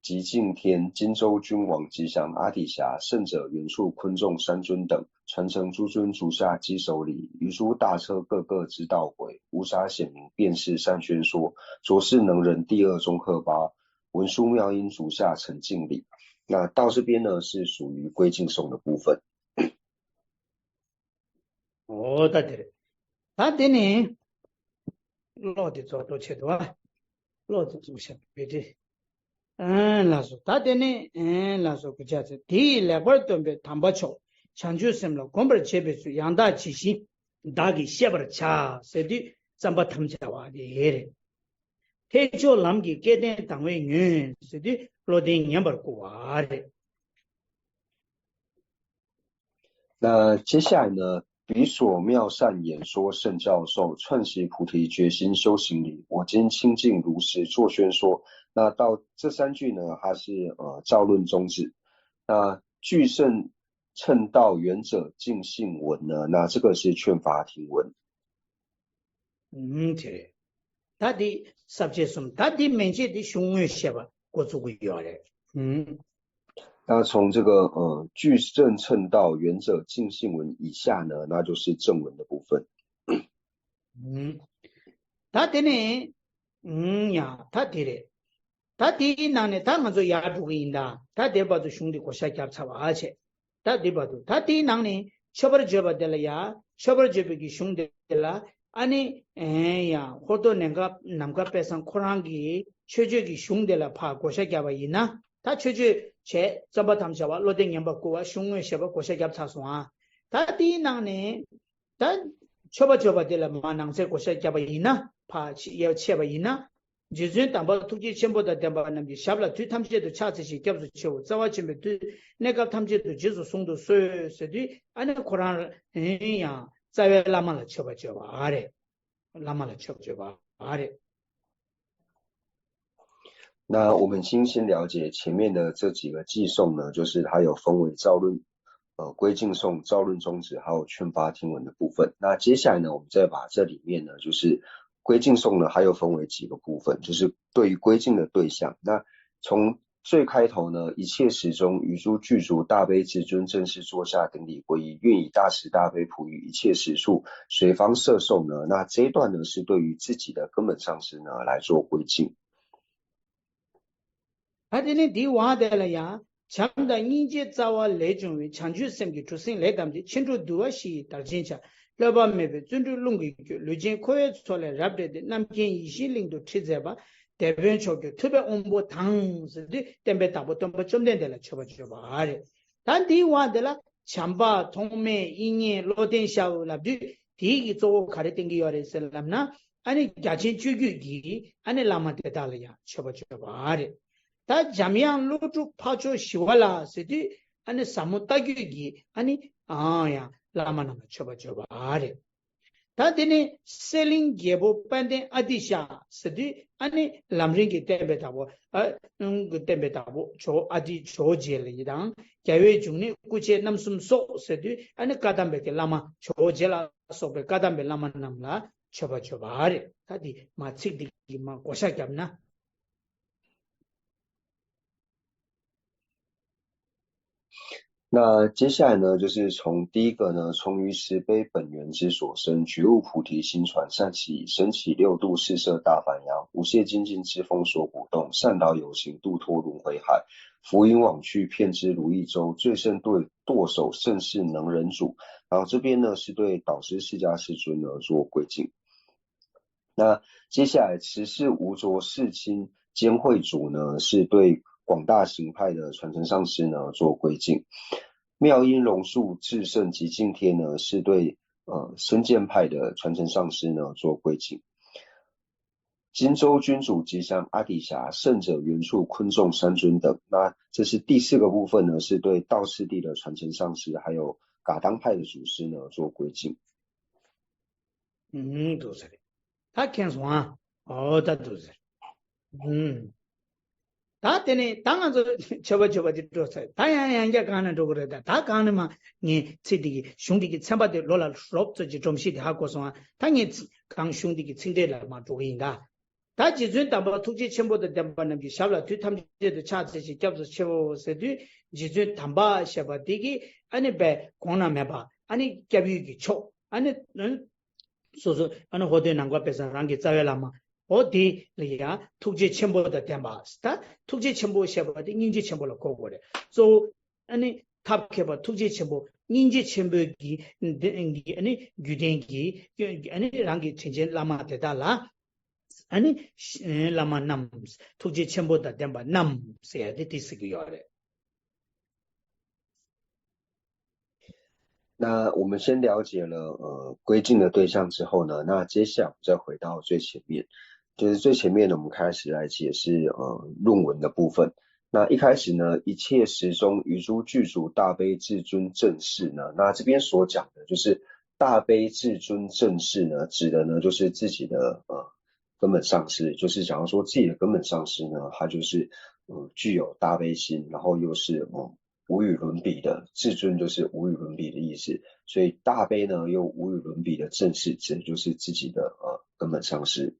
极尽天，荆州君王吉祥阿底峡，圣者原处昆仲山尊等，传承诸尊足下稽首礼，于诸大车各个之道轨，无暇显明，便是善宣说，着是能人第二宗喀巴，文殊妙音足下成敬礼。那到这边呢，是属于归敬颂的部分。 འོ་ད་དེ་རེད། ད་དེ་ནི། གློག་དེ་རྫོགས་རྫོགས་བྱེད་དོ། གློག་དེ་རྫོགས་བྱེད་པའི་དེ། ཨན་ལགས་སོ། ད་དེ་ནི་ཨན་ལགས་སོ་གུས་ཕྱག་འཚལ། དེ་ཡི་ལེགས་པར་སྟོན་པའི་དམ་པ་མཆོག་བྱང་ཆུབ་སེམས་ལ་གོམས་པར་བྱེད་པའི་ཚུལ་ཡང་དག་ཇི་བཞིན་བདག་གིས་བཤད་པར་བྱ་ཟེར་དུས་བརྩམ་པར་དམ་བཅའ་བ་དེ་རེད། ཐེག་མཆོག་ལམ་གྱི་སྐལ་ལྡན་དང་བས་ཉོན་ཟེར་དུས་བློ་ལྡན་ཉན་པར་བསྐུལ་བ་རེད། 那接下来呢，比所妙善演说圣教授，串习菩提决心修行礼。我今清净如实作宣说。那到这三句呢，它是呃造论宗旨。那俱胜乘道，圆者尽信闻呢，那这个是劝发停闻。 ཨུམ་དེ་རེད། ད་འདི་ས་བཅད་གསུམ། ད་འདི་མན་ཆད་འདི་གཞུང་དངོས་བཤད་པ་འགོ་བཙུགས་ཀྱི་ཡོད་རེད། ཨུམ། 那从这个呃俱胜乘道，圆者尽信闻以下呢，那就是正文的部分。 ཨུམ། ད་དེ་ནས་ཨུམ་ཡ་ད་དེ་རེད། ད་དེའི་ནང་ནས་ད་ང་ཚོ་ཡར་འགྲོ་གི་ཡིན་ད། ད་དེ་བར་དུ་གཞུང་འདི་བགོ་བཤའ་བརྒྱབ་ཚར་བ་བྱས། ད་དེ་བར་དུ་ད་དེའི་ནང་ནས་མཆོད་པར་བརྗོད་པ་དེ་ལ་ཡ། མཆོད་པར་བརྗོད་པའི་གི་གཞུང་དེ་ལ་ཨ་ནི་ཨེ་ཡ་ཧོར་ཏོ་ནམ་མཁའ་ནམ་མཁའ་དཔལ་བཟང་ཁོ་རང་གི་མཆོད་བརྗོད་ཀྱི་གཞུང་དེ་ལ་ཕར་བགོ་བཤའ་བརྒྱབ་པ་ཡིན་ན། ད་མཆོད་བརྗོད་བྱས་བརྩམ་པར་དམ་བཅའ་བ། བློ་ལྡན་ཉན་པར་བསྐུལ་བ། གཞུང་དངོས་བཤད་པ་བགོ་བཤའ་བརྒྱབ་ཚར་སོང་ཨ། ད་དེའི་ནང་ནས། ད་མཆོད་པ་བརྗོད་པ་དེ་ལ་མར་ནང་གསེས་བགོ་བཤའ་བརྒྱབ་པ་ཡིན་ན། ཕར་ཕྱི་ཡར་ཕྱེ་བ་ཡིན་ན། རྗེ་བཙུན་དམ་པ་ཐུགས་རྗེ་ཆེན་པོ་དང་ལྡན་པ་རྣམས་ཀྱི་ཞབས་ལ་དུས་ཐམས་ཅད་དུ་ཕྱག་འཚལ་ཞིང་སྐྱབས་སུ་མཆིའོ། བརྩེ་བ་ཆེན་པོས་དུས་གནས་སྐབས་ཐམས་ཅད་དུ་རྗེས་སུ་བཟུང་དུ་གསོལ་ཟེར་དུས་ཨ་ནི་ཁོ་རང་ཡང་རྩ་བའི་བླ་མ་ལ་མཆོད་པ་བརྗོད་པ་རེད། བླ་མ་ལ་མཆོད་པ་བརྗོད་པ་རེད། 那我们先先了解前面的这几个偈颂呢，就是它有分为造论，呃，归敬颂、造论宗旨，还有劝发停闻的部分。那接下来呢，我们再把这里面呢，就是归敬颂呢，还有分为几个部分，就是对于归敬的对象。那从最开头呢，一切时钟，于诸具足大悲至尊正式坐下顶礼皈依，愿以大慈大悲普于一切时处，随方摄受呢。那这一段呢，是对于自己的根本上师呢来做归敬。 ད་དེ་ནས་དེའི་དབང་དེ་ལ་ཡང་། བྱམས་དང་སྙིང་རྗེའི་རྩ་བ་ལས་བྱུང་བའི་བྱང་ཆུབ་སེམས་ཀྱི་གྲུ་གཟིངས་ལས་བརྡབས་ཏེ། ཕྱིན་དྲུག་འདུལ་བ་བཞི་ཡི་དར་ཆེན་བྱ། སློབ་པ་མེད་པའི་བརྩོན་འགྲུས་རླུང་གིས་བསྐྱོད། ལུས་ཅན་འཁོར་བའི་མཚོ་ལས་རབ་བསྒྲལ་ཏེ། རྣམ་མཁྱེན་ཡིད་བཞིན་གླིང་དུ་ཁྲིད་མཛད་པ། དེད་དཔོན་མཆོག་གྱུར་ཐུབ་པའི་དབང་པོ་དང་ཟེར་དུས། བསྟན་པའི་བདག་པོ་སྟོན་པ་བཅོམ་ལྡན་འདས་ལ་མཆོད་པ་བརྗོད་པ་རེད། ད་འདིའི་དབང་དེ་ལ་བྱམས་པ་ཐོགས་མེད་དབྱིག་གཉེན་བློ་ལྡན་ཤཱུ་ལབ་དུས། དེའི་གི་གཙོ་བོ་ག་རེ་བསྟན་གྱི་ཡོད་རེད་ཟེར་ལབ་ན། ཨ་ནི་རྒྱ་ཆེན་སྤྱོད་བརྒྱུད་ཀྱི་ཨ་ནི་བླ་མ་དེ་དག་ལ་ཡང་མཆོད་པ་བརྗོད་པ་རེད། ད་འཇམ་དབྱངས་ཀླུ་སྒྲུབ་འཕགས་མཆོག་ཞི་བ་ལྷ་ཟེར་དུས། ཨ་ནི་ཟབ་མོ་ལྟ་བརྒྱུད་ཀྱི་ཨ་ནི་ཨང་ཡང་བླ་མ་རྣམས་ལ་མཆོད་པ་བརྗོད་པ་རེད། ད་དེ་ནས་གསེར་གླིང་རྒྱལ་པོ་དཔལ་ལྡན་ཨ་ཏི་ཤ་ཟེར་དུས། ཨ་ནི་ལམ་རིམ་གྱི་བསྟན་པའི་བདག་པོ། ཨ་བསྟན་པའི་བདག་པོ་ཇོ་བོ་ཨ་ཏི་ཇོ་བོ་རྗེ་ལ་ཡི་དང་། རྒྱལ་བའི་འབྱུང་གནས་སྐུ་མཆེད་རྣམ་གསུམ་སོགས་ཟེར་དུས། ཨ་ནི་བཀའ་གདམས་པའི་གི་བླ་མ་ཇོ་བོ་རྗེ་ལ་སོགས་པའི་བཀའ་གདམས་པའི་བླ་མ་རྣམས་ལ་མཆོད་པ་བརྗོད་པ་རེད། ད་འདི་མ་ཚིག་འདི་གི་མ་བགོ་བཤའ་བརྒྱབ་ན། 那接下来呢，就是从第一个呢，从于慈悲本源之所生，觉悟菩提心传善习，升起六度四摄大梵音，无懈精进之风所鼓动，善导有行，度脱轮回海，浮云往去，遍知如意洲，最胜对舵手，盛世能人主。然后这边呢，是对导师释迦世尊呢做归敬。那接下来，慈氏无着世亲兼会主呢，是对广大行派的传承上师呢做归敬。妙音龙树至圣极尽天呢，是对呃深见派的传承上师呢做归敬。金州君主吉祥阿底峡，圣者圆处昆仲三尊等。那这是第四个部分呢，是对道次第的传承上师，还有噶当派的祖师呢做归敬。 ཨུམ། འདུག་ཟེར། ད་མཁྱེན་སོང་ཨ། ཨོ་ད་འདུག་ཟེར། ཨུམ། ད་དེ་ནས་ད་ང་ཚོ་མཆོད་པ་མཆོད་པ་དེ་འགྲོ་ཚར། ད་ཡང་ཡང་བསྐྱར་གང་ནས་འགྲོ་གི་རེད། ད་ད་གང་ནས་མ་ངས་ཚིག་འདི་གི་གཞུང་འདི་གི་ཚན་པ་དེ་ལོ་ལ་རོབ་ཙམ་གྱི་སྒྲོམ་གཞི་དེ་ཧ་གོ་སོང་ཨ། ད་ངས་ཚིག་གང་གཞུང་འདི་གི་ཚིག་འགྲེལ་ལ་མ་འགྲོ་གི་ཡིན་ད། ད་རྗེ་བཙུན་དམ་པ་ཐུགས་རྗེ་ཆེན་པོ་དང་ལྡན་པ་རྣམས་ཀྱི་ཞབས་ལ་དུས་ཐམས་ཅད་དུ་ཕྱག་འཚལ་ཞིང་སྐྱབས་སུ་མཆིའོ་ཟེར་དུས། རྗེ་བཙུན་དམ་པ་ཞེས་པ་དེ་གི་ཨ་ནི་པའི་གོང་ན་མེད་པ། ཨ་ནི་སྐྱབས་ཡུལ་གྱི་མཆོག་ཨ་ནི་སོ་སོ་ཨ་ནི་ཧོ་དོན་ནམ་མཁའ་དཔེ་བཟང་རང་གི་རྩ་བའི་བླ་མ། འོ་དེ་ལ་ཡང་ཐུགས་རྗེ་ཆེན་པོ་དང་ལྡན་པ། ད་ཐུགས་རྗེ་ཆེན་པོ་ཞེས་པ་དེ་སྙིང་རྗེ་ཆེན་པོ་ལ་གོ་དགོས་རེད། གཙོ་བོ་ཨ་ནི་ཐབས་མཁས་པ་ཐུགས་རྗེ་ཆེན་པོ་སྙིང་རྗེ་ཆེན་པོའི་གི་ཨ་ནི་རྒྱུད་ལྡན་གྱི་ཨ་ནི་རང་གི་དྲིན་ཅན་བླ་མ་དེ་དག་ལ། ཨ་ནི་བླ་མ་རྣམས། ཐུགས་རྗེ་ཆེན་པོ་དང་ལྡན་པ་རྣམས་ཟེར་ཡ་དེ་དེ་ཟེར་གྱི་ཡོད་རེད། 那我们先了解了呃归敬的对象之后呢，那接下来我们再回到最前面，就是最前面呢，我们开始来解释呃论文的部分。那一开始呢，一切时钟于诸具足大悲至尊正视呢，那这边所讲的就是大悲至尊正视呢，指的呢就是自己的呃根本上师，就是假如说自己的根本上师呢，他就是呃具有大悲心，然后又是呃无与伦比的，至尊就是无与伦比的意思，所以大悲呢又无与伦比的正视，指的就是自己的呃根本上师。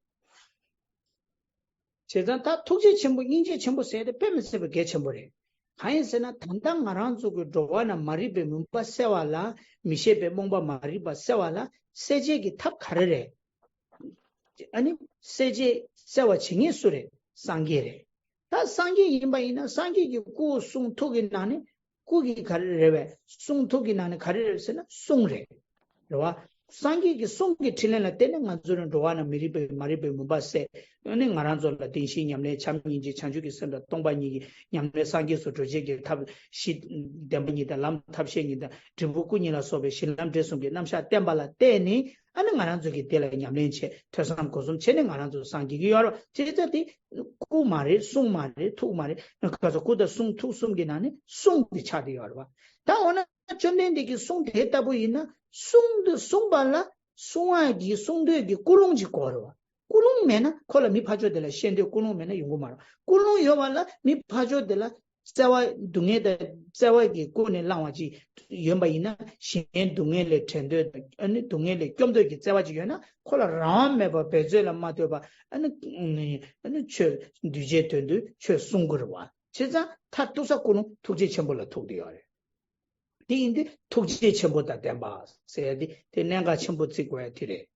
བྱས་ཙང་ད་ཐུགས་རྗེ་ཆེན་པོ་སྙིང་རྗེ་ཆེན་པོ་ཟེར་དེ་དཔེ་མི་སྲིད་པའི་གལ་ཆེན་པོ་རེད། གང་ཡིན་ཟེར་ན་ད་ལྟ་ང་རང་ཚོ་གི་འགྲོ་བ་ན་མ་རིག་པའི་མུན་པ་སེལ་བ་ལ། མི་ཤེས་པའི་རྨོངས་པ་མ་རིག་པ་སེལ་བ་ལ་སེལ་བྱེད་ཀྱི་ཐབས་ག་རེ་རེད། ཨ་ནི་སེལ་བྱེད་སེལ་བ་བྱེད་མཁན་སུ་རེད། སངས་རྒྱས་རེད། ད་སངས་རྒྱས་ཡིན་པ་ཡིན་ན་སངས་རྒྱས་ཀྱི་སྐུ་གསུང་ཐུགས་ཀྱི་ནང་ནས། སྐུ་གི་ག་རེ་རེད་པས། གསུང་ཐུགས་ཀྱི་ནང་ནས་ག་རེ་རེད་ཟེར་ན་གསུང་རེད། རེད་བ། སངས་རྒྱས་ཀྱི་གསུང་གི་ཕྲིན་ལས་ལ་བརྟེན་ནས་ང་ཚོ་རང་འགྲོ་བ་ན་མི་རིགས་པའི་མ་རིག་པའི་མུན་པ་སེལ། ཨ་ནི་ང་རང་ཚོ་ལ་བདེན་བཞིའི་ཉམས་ལེན་བྱམས་སྙིང་རྗེ་བྱང་ཆུབ་ཀྱི་སེམས་དང་སྟོང་པ་ཉིད་ཀྱི་ཉམས་ལེན་སངས་རྒྱས་སུ་འགྲོ་བྱེད་ཀྱི་ཐབས་གཞི་བདེན་པ་གཉིས་དང་ལམ་ཐབས་ཤེས་གཉིས་དང་འབྲས་བུ་སྐུ་གཉིས་ལ་སོགས་པའི་གཞི་ལམ་འབྲས་གསུམ་གྱི་རྣམ་གཞག་བསྟན་པ་ལ་བརྟེན་ནས། ཨ་ནི་ང་རང་ཚོ་གིས་དེ་ལ་ཉམས་ལེན་བྱས་ཐོས་བསམ་སྒོམ་གསུམ་བྱས་ནས་ང་རང་ཚོ་སངས་རྒྱས་ཀྱི་ཡོད་རེད། བྱས་ཙང་དེ་སྐུ་མ་རེད། གསུང་མ་རེད། ཐུགས་མ་རེད། ག་ཚོད་སྐུ་དང་གསུང་ཐུགས་གསུམ་གྱི་ནང་ནས་གསུང་དེ་ཆགས་བསྡད་ཡོད་རེད་བ། ད་འོ་ན་བཅོམ་ལྡན་འདས་ཀྱི་གསུང་དེ་ལྟ་བུ་ཡིན་ན་གསུང་དུ་གསུངས་པ་ལ་གསུང་བ་གི་གསུང་འདོད་ཀྱི་ཀུན་སློང་ཅིག་དགོས་རེད་བ། ཀུན་སློང་མེད་ན་ཁོ་ལ་མི་ཕར་ཕྱོགས་དེ་ལ་བཤད་འདོད་ཀུན་སློང་མེད་ན་ཡོང་གི་མ་རེད། ཀུན་སློང་ཡོད་པ་ལ་མི་ཕར་ཕྱོགས་དེ་ལ་བརྩེ་བ་སྡུག་བསྔལ་དང་བརྩེ་བ་གི་ཀུན་ནས་བསླངས་པ་ཅིག་ཡོད་པ་ཡིན་ན། གཞན་སྡུག་བསྔལ་ལས་བྲལ་འདོད་དང་ཨ་ནི་སྡུག་བསྔལ་ལས་སྐྱོབ་འདོད་ཀྱི་བརྩེ་བ་ཅིག་ཡོད་ན་ཁོ་ལ་རང་དབང་མེད་པར་འབད་རྩོལ་ལ་མ་ལྟོས་པར་ཨ་ནི་ཨ་ནི་ཆོས་གདུལ་བྱའི་དོན་དུ་ཆོས་གསུང་དགོས་རེད་བ། བྱས་ཙང་མཐར་ཐུག་ས་ཀུན་སློང་ཐུགས་རྗེ་ཆེན་པོ་ལ་ཐུག་བསྡད་ཡོད་རེད། དེ་ཡིན་དུས་ཐུགས་རྗེ་ཆེན་པོ་དང་ལྡན་པ་ཟེར་ཡ་དེ་དེ་གནད་འགག་ཆེན་པོ་བརྩི་དགོས་ཡ་དེ་རེད།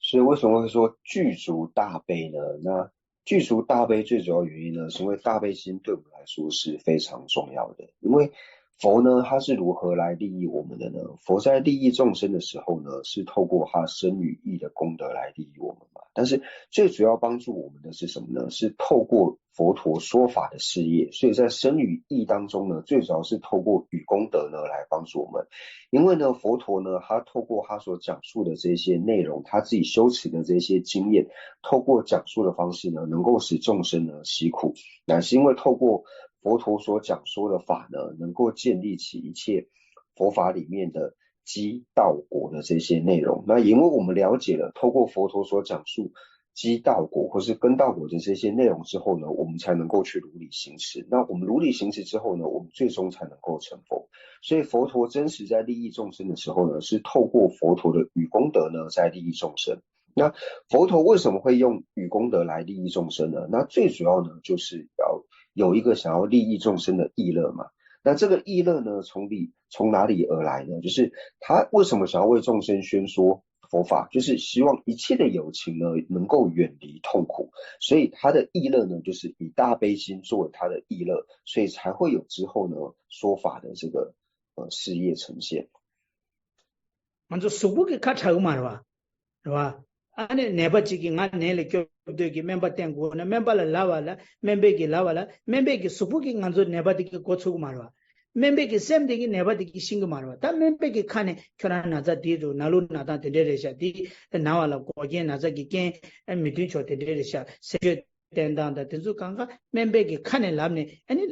所以为什么会说具足大悲呢？那具足大悲最主要原因呢，是因为大悲心对我们来说是非常重要的。因为佛呢，他是如何来利益我们的呢？佛在利益众生的时候呢，是透过他身语意的功德来利益我们嘛。但是最主要帮助我们的是什么呢？是透过佛陀说法的事业。所以在身语意当中呢，最主要是透过语功德呢来帮助我们。因为呢，佛陀呢，他透过他所讲述的这些内容，他自己修持的这些经验，透过讲述的方式呢，能够使众生呢息苦。乃是因为透过佛陀所讲说的法呢，能够建立起一切佛法里面的基道果的这些内容。那因为我们了解了，透过佛陀所讲述基道果或是根道果的这些内容之后呢，我们才能够去如理行持。那我们如理行持之后呢，我们最终才能够成佛。所以佛陀真实在利益众生的时候呢，是透过佛陀的语功德呢在利益众生。那佛陀为什么会用语功德来利益众生呢？那最主要呢，就是要有一个想要利益众生的意乐嘛。那这个意乐呢，从里从哪里而来呢？就是他为什么想要为众生宣说佛法，就是希望一切的有情呢能够远离痛苦，所以他的意乐呢，就是以大悲心作为他的意乐，所以才会有之后呢说法的这个呃事业呈现。 ང་ཚོ་གཟུགས་པོ་གི་ཁ་གྲག་གི་མ་རེད་བ། རེད་བ། ཨ་ནི་ནད་པ་གཅིག་གིས་ང་ནད་ལས་སྐྱོབ་འདོད་ཀྱི་སྨན་པ་བསྟེན་དགོས་ན། སྨན་པ་ལ་ལབ་པ་ལ། སྨན་པས་ཀྱིས་ལབ་པ་ལ། སྨན་པས་ཀྱིས་གཟུགས་པོ་གིས་ང་ཚོ་ནད་པ་དེ་གི་མགོ་ཚོས་ཀྱི་མ་རེད་བ། སྨན་པས་ཀྱིས་སེམས་དེ་གིས་ནད་པ་དེ་གིས་ཤེས་ཀྱི་མ་རེད་བ། ད་སྨན་པས་ཀྱིས་ཁ་ནས་ཁྱོད་རང་ན་ཚ་དེ་འདུག་ན་ལུག་ན་ཐང་དེ་འདྲ་རེད་ཤག་དེ་ན་བ་ལ་འགོག་རྐྱེན་ན་ཚ་གི་རྐྱེན་མི་མཐུན་ཕྱོགས་དེ་འདྲ་རེད་ཤག་ཟེར་ཤོད། བསྟན་སྟངས་དང་དེ་ཚོ་གང་ག་སྨན་པས་ཀྱིས་ཁ་ནས་ལབ་ནས་ཨ་ནི་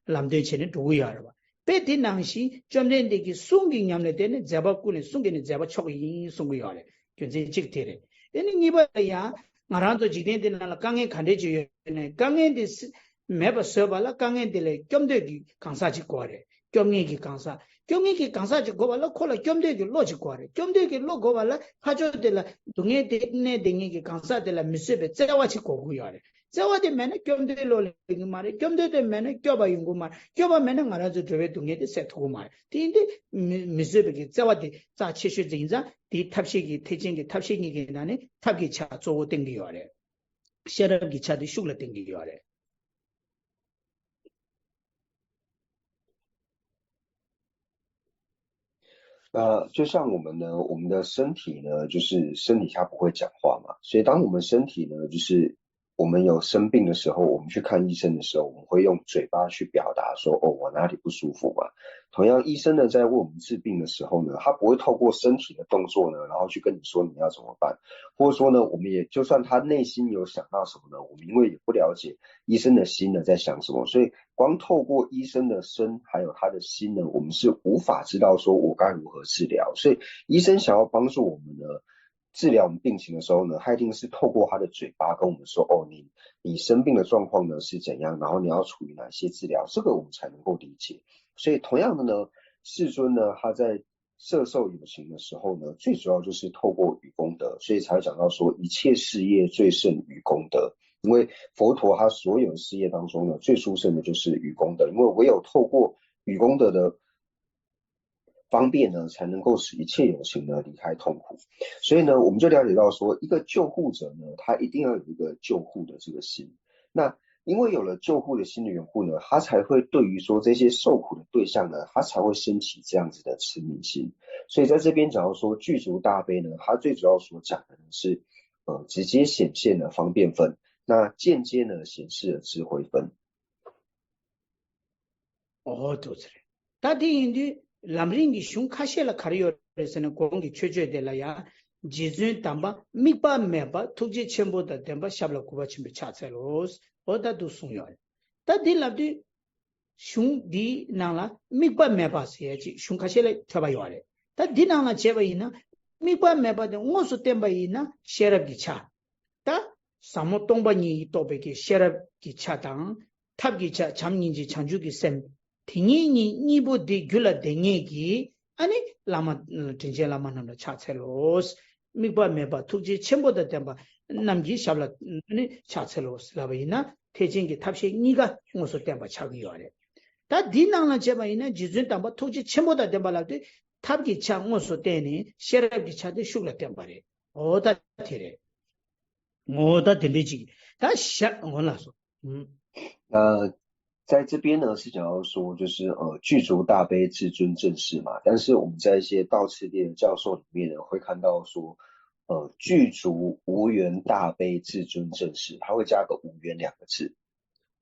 ལམ་སྟོན་བྱས་ནས་འགྲོ་གི་ཡོད་རེད་བ། དཔེ་དེ་ནང་བཞིན་བཅོམ་ལྡན་འདས་ཀྱི་གསུང་གི་ཉམས་ལེན་དེ་ནི་མཛད་པ་ཀུན་ལས་གསུང་གི་ནི་མཛད་པ་མཆོག་ཡིན་གསུང་གི་ཡོད་རེད། རྒྱུ་མཚན་གཅིག་དེ་རེད། དེ་ནི་གཉིས་པ་ལ་ཡང་ང་རང་ཚོ་འཇིག་རྟེན་འདི་ནང་ལ་དཀའ་ངལ་ག་འདྲས་ཅིག་ཡོད་ནས་དཀའ་ངལ་འདི་སེ་མེད་པ་བཟོས་པ་ལ་དཀའ་ངལ་འདི་ལས་སྐྱོབ་འདོད་ཀྱི་གང་ཟག་ཅིག་དགོས་རེད། སྐྱོབ་མཁན་གྱི་གང་ཟག་སྐྱོབ་མཁན་གྱི་གང་ཟག་ཅིག་དགོས་པ་ལ་ཁོ་ལ་སྐྱོབ་འདོད་ཀྱི་བློ་ཅིག་དགོས་རེད། སྐྱོབ་འདོད་ཀྱི་བློ་དགོས་པ་ལ་ཕར་ཕྱོགས་དེ་ལ་སྡུག་བསྔལ་དེ་གནས་བསྡད་མཁན་གྱི་གང་ཟག་དེ་ལ་མི་བཟོད་པའི་བརྩེ་བ་ཅིག་དགོས་ཀྱི་ཡོད་རེད། བརྩེ་བ་དེ་མེད་ན་སྐྱོབ་འདོད་བློ་ཡོང་གི་མ་རེད། སྐྱོབ་འདོད་དེ་མེད་ན་སྐྱོབ་པ་ཡོང་གི་མ་རེད། སྐྱོབ་པ་མེད་ན་ང་རང་ཚོའི་འགྲོ་བའི་སྡུག་བསྔལ་དེ་སེལ་ཐུབ་ཀྱི་མ་རེད། དེ་ཡིན་དུས་མི་མི་བཟོད་པའི་གི་བརྩེ་བ་དེ་རྩ་ཆེ་ཤོས་དེ་ཡིན་ཙང་དེའི་ཐབས་ཤེས་ཀྱི་ཐེག་ཆེན་གྱི་ཐབས་ཤེས་གཉིས་ཀྱི་ནང་ནས་ཐབས་ཀྱི་ཆ་གཙོ་བོ་བསྟན་གྱི་ཡོད་རེད། ཤེས་རབ་ཀྱི་ཆ་དེ་ཤུགས་ལ་བསྟན་གྱི་ཡོད་རེད། 呃，就像我们呢，我们的身体呢，就是身体它不会讲话嘛，所以当我们身体呢，就是我们有生病的时候，我们去看医生的时候，我们会用嘴巴去表达说，哦，我哪里不舒服嘛。同样，医生呢在为我们治病的时候呢，他不会透过身体的动作呢，然后去跟你说你要怎么办，或者说呢，我们也就算他内心有想到什么呢，我们因为也不了解医生的心呢在想什么，所以光透过医生的身还有他的心呢，我们是无法知道说我该如何治疗。所以医生想要帮助我们呢，治疗我们病情的时候呢，他一定是透过他的嘴巴跟我们说，哦，你你生病的状况呢是怎样，然后你要处于哪些治疗，这个我们才能够理解。所以同样的呢，世尊呢，他在摄受有情的时候呢，最主要就是透过语功德，所以才会讲到说一切事业最胜语功德。因为佛陀他所有的事业当中呢，最殊胜的就是语功德，因为唯有透过语功德的方便呢，才能够使一切有情呢离开痛苦。所以呢，我们就了解到说，一个救护者呢，他一定要有一个救护的这个心。那因为有了救护的心的缘故呢，他才会对于说这些受苦的对象呢，他才会升起这样子的慈悯心。所以在这边，假如说具足大悲呢，它最主要所讲的呢是，呃，直接显现了方便分，那间接呢显示了智慧分。 ཨོ་ཏོ་ཟེར། ད་དེ་ཡིན་དུས་ལམ་རིམ་གྱི་གཞུང་ཁ་ཤས་ལ་ག་རེ་ཡོད་རེད་ཟེར་ན། གོང་གི་མཆོད་བརྗོད་དེ་ལ་ཡང་རྗེ་བཙུན་དམ་པ་དམིགས་པ་མེད་པ་ཐུགས་རྗེ་ཆེན་པོ་དང་ལྡན་པ་ཞབས་ལ་གུས་པ་ཆེན་པོས་ཕྱག་འཚལ་ལོ། ཨོ་ད་འདུག་གསུངས་ཡོད་རེད། ད་འདི་ལབ་དུས་གཞུང་འདིའི་ནང་ལ་དམིགས་པ་མེད་པ་ཟེར་ཡ་ཅིག་གཞུང་ཁ་ཤས་ལ་ཐོས་པ་ཡོད་རེད། ད་འདི་ནང་ལ་བྱས་པ་ཡིན་ན་དམིགས་པ་མེད་པ་དེ་དངོས་སུ་བསྟན་པ་ཡིན་ན་ཤེས་རབ་ཀྱི་ཆ། ད་ཟབ་མོ་སྟོང་པ་ཉིད་ཀྱིས་རྟོགས་པའི་གི་ཤེས་རབ་ཀྱི་ཆ་དང་། ཐབས་ཀྱི་ཆ་བྱམས་སྙིང་རྗེ་བྱང་ཆུབ་ཀྱི་སེམས། དེ་ཉིད་གཉིས་གཉིས་པོ་འདི་རྒྱུད་ལ་ལྡན་ངེས་ཀྱི་ཨ་ནི་བླ་མ་དྲིན་ཅན་བླ་མ་རྣམས་ལ་ཕྱག་འཚལ་ལོ། དམིགས་པ་མེད་པ་ཐུགས་རྗེ་ཆེན་པོ་དང་ལྡན་པ་རྣམས་ཀྱི་ཞབས་ལ་ཨ་ནི་ཕྱག་འཚལ་ལོ་ལབ་པ་ཡིན་ན་ ཐེག་ཆེན་གྱི་ཐབས་ཤེས་གཉིས་ཀ་དངོས་སུ་བསྟན་པ་ཆགས་ཀྱི་ཡོད་རེད། ད་འདི་ནང་ལ་བྱས་པ་ཡིན་ན་རྗེ་བཙུན་དམ་པ་ཐུགས་རྗེ་ཆེན་པོ་དང་ལྡན་པ་ལབ་དུས་ཐབས་ཀྱི་ཆ་དངོས་སུ་བསྟན་ནས་ཤེས་རབ་ཀྱི་ཆ་དེ་ཤུགས་ལ་བསྟན་པ་རེད། འོ་ད་དེ་རེད། འོ་ད་དེ་འདྲའི་ཅིག་ད་ཤ་འོ་ལགས་སོ། ཨུམ།呃，在这边呢是讲到说，就是呃，具足大悲至尊正视嘛。但是我们在一些道次第的教授里面呢，会看到说，呃，具足无缘大悲至尊正视，他会加个无缘两个字。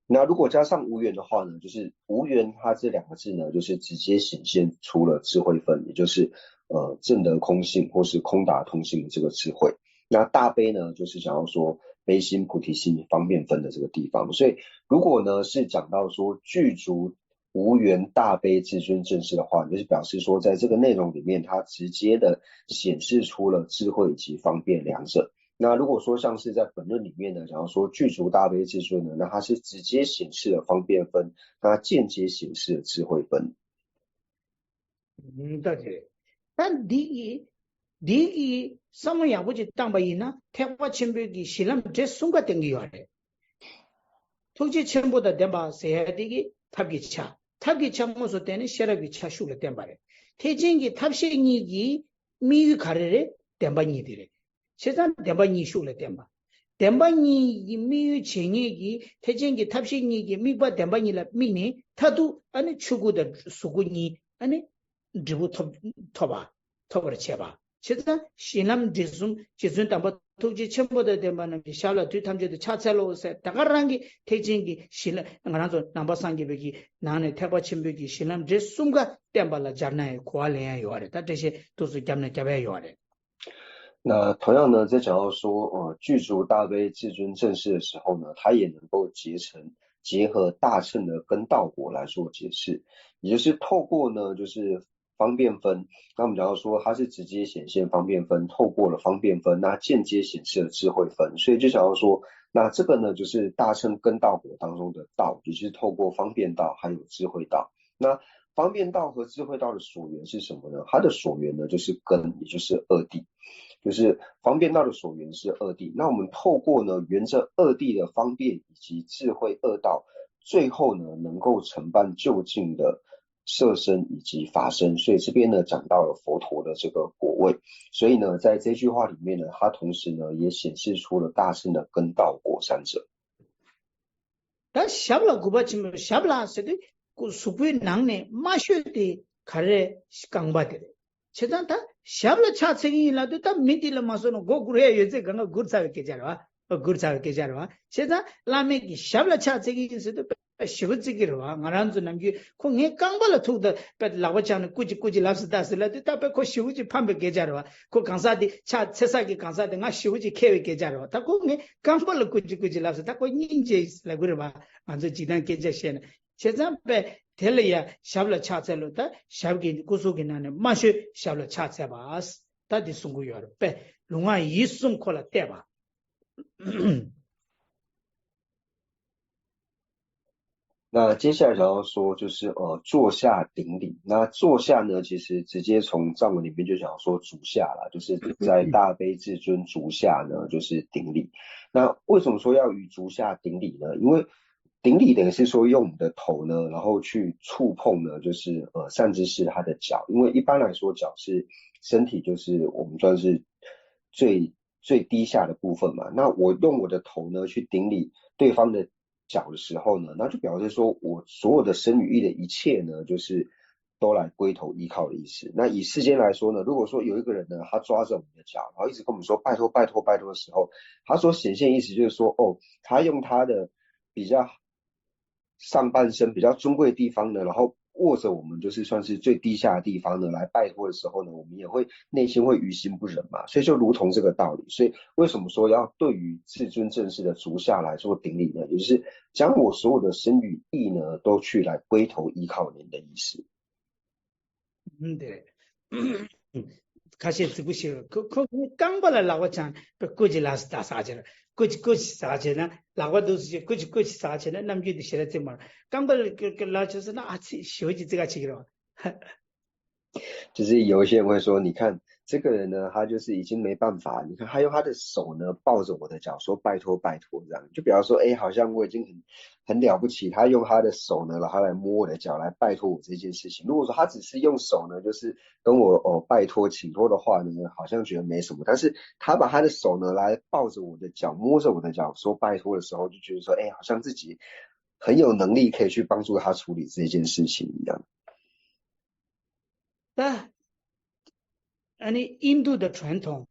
那如果加上无缘的话呢，就是无缘它这两个字呢，就是直接显现出了智慧分，也就是呃正得空性或是空达通性的这个智慧。那大悲呢，就是想要说悲心菩提心方便分的这个地方。所以如果呢是讲到说具足无缘大悲至尊正视的话，就是表示说在这个内容里面，它直接的显示出了智慧以及方便两者。那如果说像是在本论里面呢，讲到说具足大悲至尊呢，那它是直接显示了方便分，那间接显示了智慧分。 ད་དེ་རེད། ད་འདི་གི་འདི་གི་བསམ་བློ་ཡག་པོ་ཅིག་བཏང་པ་ཡིན་ན་ཐེག་པ་ཆེན་པོའི་གི་གཞི་ལམ་འབྲས་གསུམ་ཀ་བསྟན་གྱི་ཡོད་རེད། ཐུགས་རྗེ་ཆེན་པོ་དང་ལྡན་པ་ཟེར་ཡ་འདི་གི་ཐབས་ཀྱི་ཆ། ཐབས་ཀྱི་ཆ་དངོས་སུ་བསྟན་ནས་ཤེས་རབ་ཀྱི་ཆ་ཤུགས་ལ་བསྟན་པ་རེད། ཐེག་ཆེན་གྱི་ཐབས་ཤེས་གཉིས་ཀྱི་དམིགས་ཡུལ་ག་རེ་རེད། བདེན་པ་གཉིས་དེ་རེད། བྱས་ཙང་བདེན་པ་གཉིས་ཤུགས་ལ་བསྟན་པ། བདེན་པ་གཉིས་ཀྱི་དམིགས་ཡུལ་བྱེད་མཁན་གྱི་ཐེག་ཆེན་གྱི་ཐབས་ཤེས་གཉིས་ཀྱི་དམིགས་པ་བདེན་པ་གཉིས་ལ་དམིགས་ནས་མཐར་ཐུག་ཨ་ནི་ཆོས་སྐུ་དང་གཟུགས་སྐུ་གཉིས་ཨ་ནི་འབྲས་བུ་ཐོབ་ཐོབ་པ་ཐོབ་པར་བྱེད་པ། བྱས་ཙང་གཞི་ལམ་འབྲས་གསུམ་རྗེ་བཙུན་དམ་པ་ཐུགས་རྗེ་ཆེན་པོ་དང་ལྡན་པ་རྣམས་ཀྱི་ཞབས་ལ་དུས་ཐམས་ཅད་དུ་ཕྱག་འཚལ་ལོ་ཟེར་ད་ག་རང་གི་ཐེག་ཆེན་གྱི་གཞི་ལམ་ང་རང་ཚོ་ནང་པ་སངས་རྒྱས་པའི་གི་ནང་ནས་ཐེག་པ་ཆེན་པོའི་གི་གཞི་ལམ་འབྲས་གསུམ་ཀ་བསྟན་པ་ལ་སྦྱར་ན་ཡང་གོ་བ་ལེན་ཡ་ཡོད་རེད། ད་འགྲེལ་བཤད་ཏོག་ཙམ་བརྒྱབ་ན་བརྒྱབ་ཡ་ཡོད་རེད། 那同样呢，在讲到说，呃，具足大悲至尊正视的时候呢，它也能够结成结合大乘的根道果来做解释，也就是透过呢，就是方便分。那我们讲到说，它是直接显现方便分，透过了方便分，那间接显示了智慧分，所以就讲到说，那这个呢，就是大乘根道果当中的道，也就是透过方便道还有智慧道。那方便道和智慧道的所缘是什么呢？它的所缘呢，就是根，也就是二谛。就是方便道的所缘是二谛。那我们透过呢，缘这二谛的方便以及智慧二道，最后呢，能够成办究竟的色身以及法身。所以这边呢，讲到了佛陀的这个果位。所以呢，在这句话里面呢，它同时呢，也显示出了大乘的根道果三者。 ད་ཞབས་ལ་གུས་པ་ཆེན་པོས་ཞབས་ལ་ཟེར་དུས་གཟུགས་པོའི་ནང་ནས་དམའ་ཤོས་དེ་ག་རེ་རེད། རྐང་པ་དེ་རེད། བྱས་ཙང་ད་ཞབས་ལ་ཕྱག་འཚལ་གྱི་ཡིན་ལབ་དུས་ད་མི་དེ་ལ་མ་སོང་ན་མགོ་སྒུར་ཡ་ཡོད་ཚད་གང་ག་སྒུར་ཚར་བའི་སྐད་ཆ་རེད་བ། སྒུར་ཚར་བའི་སྐད་ཆ་རེད་བ། བྱས་ཙང་བླ་མའི་གི་ཞབས་ལ་ཕྱག་འཚལ་གྱི་ཡིན་ཟེར་དུས་དཔེ་ཞེ་པོ་བརྩི་གི་རེད་བ། ང་རང་ཚོ་ནམ་རྒྱུན་ཁོ་ངའི་རྐང་པ་ལ་ཐུག་ད་དཔེ་ལག་པ་བརྐྱངས་ནས་སྐུ་མཁྱེན་སྐུ་མཁྱེན་ལབ་སོང་ད་ཟེར་ལབ་དུས་ད་དཔེ་ཁོ་ཞེ་པོ་ཅིག་ཕངས་པའི་སྐད་ཆ་རེད་བ། ཁོ་གང་ཟག་དེ་ཕྱག་འཚལ་ས་གི་གང་ཟག་དེ་ང་ཞེ་པོ་ཅིག་མཁས་པའི་སྐད་ཆ་རེད་བ། ད་ཁོ་ངའི་རྐང་པ་ལ་སྐུ་མཁྱེན་སྐུ་མཁྱེན་ལབ་སོང་ད་ཁོ་སྙིང་རྗེ་ལབ་གི་རེད་བ། ང་ཚོ་འཇིག་རྟེན་སྐད་ཆ་བཤད་ན། བྱས་ཙང་དཔེ་དེ་ལ་ཡ་ཞབས་ལ་ཕྱག་འཚལ་ལོ། ད་ཞབས་ཀྱི་སྐུ་གཟུགས་ཀྱི་ནང་ནས་དམའ་ཤོས་ཞབས་ལ་ཕྱག་འཚལ་བ། ད་འདི་གསུང་གི་ཡོད་རེད། དཔེ་ལུས་ངག་ཡིད་གསུམ་ཁོ་ལ་གཏད་པ། 那接下来想要说就是呃坐下顶礼。那坐下呢，其实直接从藏文里面就想要说足下啦，就是在大悲至尊足下呢，就是顶礼。那为什么说要于足下顶礼呢？因为顶礼等于是说用我们的头呢，然后去触碰呢，就是呃善知识他的脚，因为一般来说脚是身体就是我们算是最最低下的部分嘛。那我用我的头呢去顶礼对方的脚的时候呢，那就表示说我所有的身语意的一切呢，就是都来归头依靠的意思。那以世间来说呢，如果说有一个人呢，他抓着我们的脚，然后一直跟我们说拜托拜托拜托的时候，他所显现意思就是说，哦，他用他的比较上半身比较尊贵的地方呢，然后握着我们就是算是最低下的地方呢来拜托的时候呢，我们也会内心会于心不忍嘛。所以就如同这个道理，所以为什么说要对于至尊正视的足下来做顶礼呢？也就是将我所有的身语意呢，都去来归头依靠您的意思。 ཨུམ། དེ་རེད། ཁ་ཤས་རྫིག་པོ་ཞིག་རེད། ཁོ་ཁོ་ངའི་རྐང་པ་ལ་ལག་པ་བརྐྱངས་པའི་སྐུ་མཁྱེན་ལབ་སོང་ད་ཟེར་གྱི་རེད། སྐུ་མཁྱེན་སྐུ་མཁྱེན་ཟེར་བྱས་ན་ལག་པ་འདུག་སེ་བྱས་སྐུ་མཁྱེན་སྐུ་མཁྱེན་ཟེར་བྱས་ན་རྣམ་འགྱུར་དེ་ཞེ་དྲག་བརྩི་མ་རུང་། རྐང་པ་ལ་སྐུ་མཁྱེན་ལབ་བྱས་སོང་ན་ཨ་ཙི་ཞེ་པོ་ཅིག་བརྩི་ག་བྱེད་ཀྱི་རེད་བ། 就是有一些人会说，你看这个人呢，他就是已经没办法。你看，他用他的手呢抱着我的脚，说拜托拜托这样。就比方说，哎，好像我已经很很了不起，他用他的手呢，然后来摸我的脚，来拜托我这件事情。如果说他只是用手呢，就是跟我哦拜托请托的话呢，好像觉得没什么。但是他把他的手呢来抱着我的脚，摸着我的脚说拜托的时候，就觉得说，哎，好像自己很有能力可以去帮助他处理这件事情一样。但，啊，你印度的传统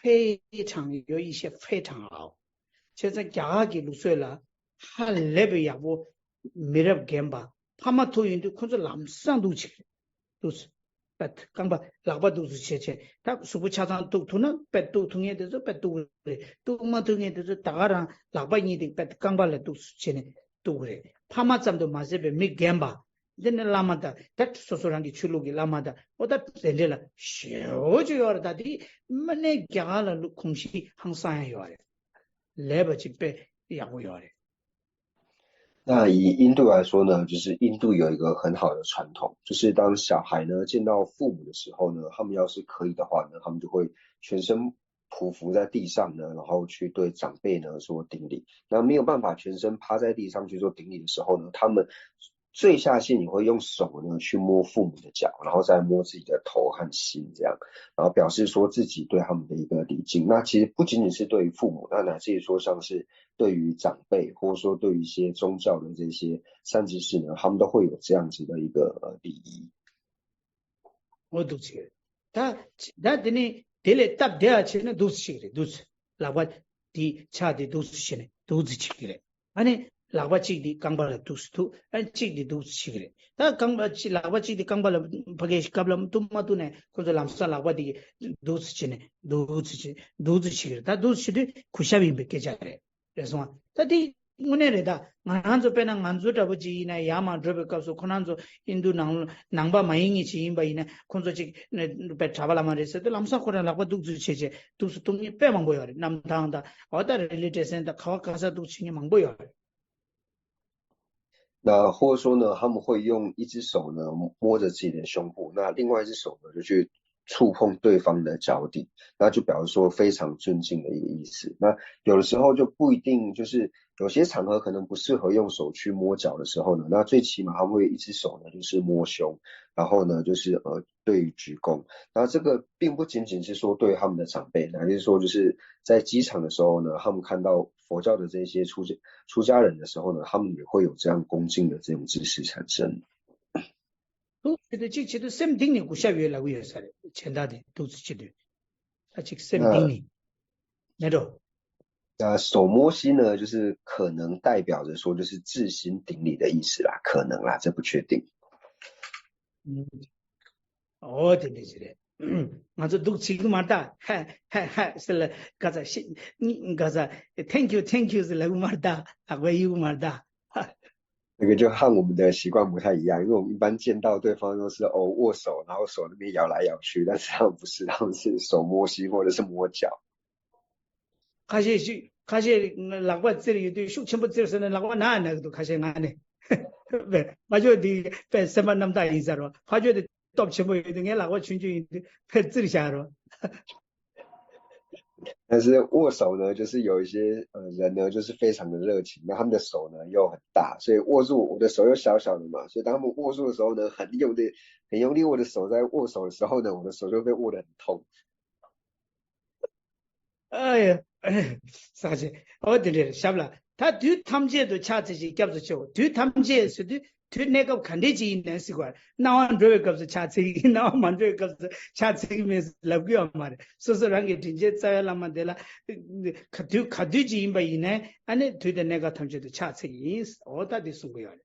非常有一些非常好，就在假给路岁了，还来不也不没人干吧，怕么头云都困着懒上都去，都是。པད་རྐང་པ་ལག་པ་འདུག་སུ་བྱེད་བྱེད་ད་གཟུགས་པོ་ཆ་ཚང་གཏུག་ཐུབ་ན་པད་གཏུག་ཐུབ་ངེས་དེ་ཚོ་པད་གཏུག་རེད། གཏུག་མ་ཐུབ་ངེས་དེ་ཚོ་ད་ག་རང་ལག་པ་གཉིས་དེ་པད་རྐང་པ་ལ་འདུག་སུ་བྱེད་ནས་གཏུག་རེད། ཕ་མ་ཙམ་དུ་མ་ཟད་པའི་མི་རྒན་པ། འདི་ནི་བླ་མ་དང་ད་སོ་སོ་རང་གི་ཆོས་ལུགས་ཀྱི་བླ་མ་དང་ཨོ་ད་དེ་འདྲས་ལ་ཞེ་པོ་ཅིག་ཡོད་རེད། ད་དེ་མི་ནས་རྒྱ་གར་ལ་ལུགས་གོམས་གཤིས་ཧང་སང་ཡང་ཡོད་རེད། ལས་པ་ཅིག་དཔེ་ཡག་པོ་ཡོད་རེད། 那以印度来说呢，就是印度有一个很好的传统，就是当小孩呢见到父母的时候呢，他们要是可以的话呢，他们就会全身匍匐在地上呢，然后去对长辈呢做顶礼。那没有办法全身趴在地上去做顶礼的时候呢，他们跪下去，你会用手呢去摸父母的脚，然后再摸自己的头和心，这样，然后表示说自己对他们的一个礼敬。那其实不仅仅是对于父母，那乃至于说像是对于长辈，或者说对于一些宗教的这些善知识呢，他们都会有这样子的一个呃礼仪。 འོ་འདུག་ཅིག་རེད། ད་ད་དེ་ནི་དེ་ལས་སྟབས་བདེ་བ་བྱས་ན་འདུག་ཅིག་རེད་འདུག་ལག་པ་དེ་ཕྱག་དེ་འདུག་བྱས་ནས་འདུག་ཅིག་རེད། ཨ་ནི་ལག་པ་གཅིག་དེ་རྐང་པ་ལ་འདུག་ཐུག་ཨ་ནི་གཅིག་དེ་འདུག་ཅིག་རེད། ད་རྐང་པ་གཅིག་ལག་པ་གཅིག་དེ་རྐང་པ་ལ་ཕ་གིའི་སྐབས་ལ་གཏུག་མ་གཏུག་ནས་ཁོ་ཚོ་ལམ་སང་ལག་པ་དེ་འདུག་བྱས་ནས་འདུག་ཅིག་འདུག་ཅིག་རེད། ད་འདུག་བྱེད་དུས་གུས་ཞབས་ཡིན་པའི་སྐད་ཆ་རེད། རེད་སོང་ཨ། ད་དེ་དངོས་གནས་རེད། ད་ང་རང་ཚོ་དཔེར་ན་ང་ཚོ་འདྲ་པོ་ཅིག་ཡིན་ན་ཡར་མར་འགྲོ་བའི་སྐབས་སུ་ཁོ་རང་ཚོ་ཧིན་དུ་ནང་ནང་པ་མ་ཡིན་མཁན་ཅིག་ཡིན་པ་ཡིན་ན་ཁོ་ཚོ་ཅིག་དཔེ་གྲྭ་པ་བླ་མ་རེད་ཟེར་དུས་ལམ་སང་ཁོ་རང་ལག་པ་འདུག་ཚུལ་བྱེད་བྱེད་འདུག་སུ་གཏུག་མཁན་དཔེ་མང་པོ་ཡོད་རེད། གནམ་ཐང་དང་འོ་ད་རི་ལི་བྲེ་སེན་དང་ག་བ་ག་ས་འདུག་བྱེད་མཁན་མང་པོ་ཡོད་རེད། 那或者说呢，他们会用一只手呢摸着自己的胸部，那另外一只手呢就去触碰对方的脚底，那就表示说非常尊敬的一个意思。那有的时候就不一定，就是有些场合可能不适合用手去摸脚的时候呢，那最起码他们会一只手呢就是摸胸，然后呢就是呃对于鞠躬。那这个并不仅仅是说对他们的长辈，乃是说就是在机场的时候呢，他们看到佛教的这些出家出家人的时候呢，他们也会有这样恭敬的这种姿势产生。 འདུག་བྱེད་དུས་གཅིག་བྱེད་དུས་སེམས་གཏིང་ནས་གུས་ཞབས་ཡོད་ལབ་ཀྱི་ཡོད་ས་རེད། གཞན་དག་དེ་འདུག་བྱེད་དུས་ད་གཅིག་སེམས་གཏིང་ནས་མེད་འགྲོ། 那手摸膝呢，就是可能代表着说就是自心顶礼的意思啦，可能啦，这不确定。 ཨོ་དེ་འདྲ་ཞིག་རེད། ང་ཚོ་འདུག་བྱེད་ཀྱི་མ་རེད་ད། ཧ་ཧ་ཧ་ཟེར་ལ་ག་ཚ་ཤི་ག་ཚ་thank you thank you ཟེར་ལབ་ཀྱི་མ་རེད་ད། ལག་པ་གཡུག་གི་མ་རེད་ད། 那个就和我们的习惯不太一样，因为我们一般见到对方都是哦握手，然后手那边摇来摇去，但是他们不是，他们是手摸膝或者是摸脚。 ཁ་ཤས་ཤིག་ཁ་ཤས་ལག་པ་བཙིར་ཡོད་དུས་ཤུགས་ཆེན་པོ་བཙིར་ཟེར་ན་ལག་པ་ན་ན་གི་འདུག་ཁ་ཤས་ང་ནི་ཕ་ཕྱོགས་འདི་དཔེ་སེམས་པ་རྣམ་དག་ཡིན་ས་རོ། ཕ་ཕྱོགས་འདི་སྟོབས་ཆེན་པོ་ཡོད་དུས་ངའི་ལག་པ་ཆུང་ཆུང་ཡིན་དུས་ཕར་བཙིར་བཞག་རོ། 但是握手呢，就是有一些呃人呢，就是非常的热情，那他们的手呢又很大，所以握住我的手又小小的嘛，所以当他们握住的时候呢，很用力，很用力握的手在握手的时候呢，我的手就被握得很痛。 ཨ་ཡ། ས་ཆེ། ཨོ་དེ་འདྲའི་ཞབས་ལ་ད་དུས་ཐམས་ཅད་དུ་ཕྱག་འཚལ་ཞིང་སྐྱབས་སུ་མཆིའོ། དུས་ཐམས་ཅད་ཟེར་དུས་དུས་གནས་སྐབས་ག་འདྲས་ཅིག་ཡིན་ནའི་ཟེར་བ། སྣང་བ་འགྲོ་བའི་སྐབས་སུ་ཕྱག་འཚལ་གྱི་ཡིན། སྣང་བ་མ་འགྲོ་བའི་སྐབས་སུ་ཕྱག་འཚལ་གྱི་མེད་ཟེར་ལབ་ཀྱི་ཡོད་མ་རེད། སོ་སོ་རང་གི་དྲིན་ཅན་རྩ་བའི་བླ་མ་དེ་ལ་ག་དུས་ག་དུས་ཅིག་ཡིན་པ་ཡིན་ནའི་ཨ་ནི་དུས་དང་གནས་སྐབས་ཐམས་ཅད་དུ་ཕྱག་འཚལ་གྱི་ཡིན། ཨོ་ད་དེ་གསུང་གི་ཡོད་རེད།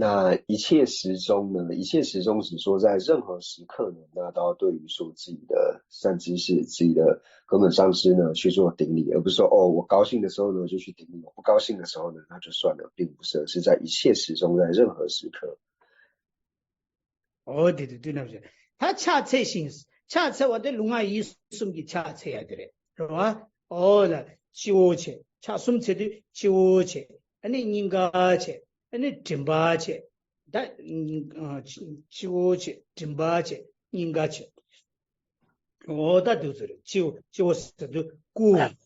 那一切时钟呢？一切时钟只说在任何时刻呢，那都要对于说自己的善知识、自己的根本上师呢去做顶礼，而不是说哦，我高兴的时候呢就去顶礼，我不高兴的时候呢那就算了，并不是，而是在一切时钟，在任何时刻。 ཨོ་དེ་དེ་དུས་ནམ་ཞིག་ད་ཕྱག་འཚལ་ཞིང་ཕྱག་འཚལ་བ་དེ་ལུས་ངག་ཡིད་གསུམ་གྱི་ཕྱག་འཚལ་ཡ་དེ་རེད་རེད་བ། ཨོ་ལ་སྤྱི་བོ་བྱས། ཕྱག་གསུམ་འཚལ་དུས་སྤྱི་བོ་བྱས། ཨ་ནི་སྙིང་ག་བྱས། ཨ་ནི་མགྲིན་པ་བྱས། ད་སྤྱི་བོ་བྱས། མགྲིན་པ་བྱས། སྙིང་ག་བྱས། འོ་ད་འདུག་ཟེར་རེད། སྤྱི་བོ་སྤྱི་བོ་ཟེར་དུས་སྐུ།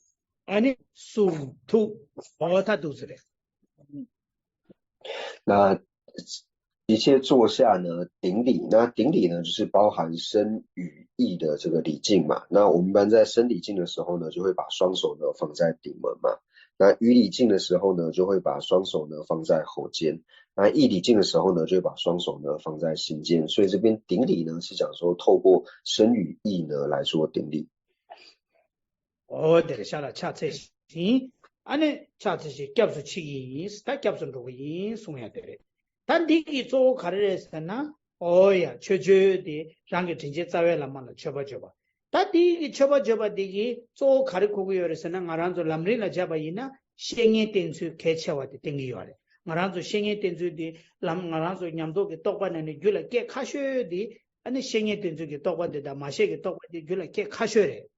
ཨ་ནི་གསུང་ཐུགས། འོ་ད་འདུག་ཟེར་རེད། 那一切坐下呢，顶礼。那顶礼呢，就是包含身与意的这个礼敬嘛。那我们一般在身礼敬的时候呢，就会把双手呢放在顶门嘛。那语礼敬的时候呢，就会把双手呢放在喉间。那意礼敬的时候呢，就会把双手呢放在心间。所以这边顶礼呢，是讲说透过身与意呢来做顶礼。 འོ་དེ་རེད། ཤ་ལ་ཕྱག་འཚལ་ཞིང་། ཨ་ནི་ཕྱག་འཚལ་ཞིང་སྐྱབས་སུ་མཆི་ཡིན། ད་སྐྱབས་སུ་འགྲོ་གི་ཡིན་གསུང་ཡ་དེ་རེད། ད་འདི་གི་གཙོ་བོ་ག་རེ་རེད་ཟེར་ན། འོ་ཡ་མཆོད་བརྗོད་དེ་རང་གི་དྲིན་ཅན་རྩ་བའི་བླ་མ་ལ་མཆོད་པ་བརྗོད་པ། ད་འདི་གི་མཆོད་པ་བརྗོད་པ་འདི་གི་གཙོ་བོ་ག་རེ་གོ་གི་ཡོད་རེད་ཟེར་ན། ང་རང་ཚོ་ལམ་རིམ་ལ་སྦྱར་བ་ཡིན་ན། བཤེས་གཉེན་བསྟེན་ཚུལ་གལ་ཆེ་བ་དེ་བསྟན་གི་ཡོད་རེད། ང་རང་ཚོ་བཤེས་གཉེན་བསྟེན་ཚུལ་འདི་ལམ་ང་རང་ཚོ་ཉམས་རྟོགས་ཀྱི་རྟོགས་པ་ནང་ནས་རྒྱུད་ལ་སྐྱེ་ཁ་ཤོས་དེ། ཨ་ནི་བཤེས་གཉེན་བསྟེན་ཚུལ་གྱི་རྟོགས་པ་འདི་དང་མ་ཤེས་ཀྱི་རྟོགས་པ་འདི་རྒྱུད་ལ་སྐྱེ་ཁ་ཤོས་རེད།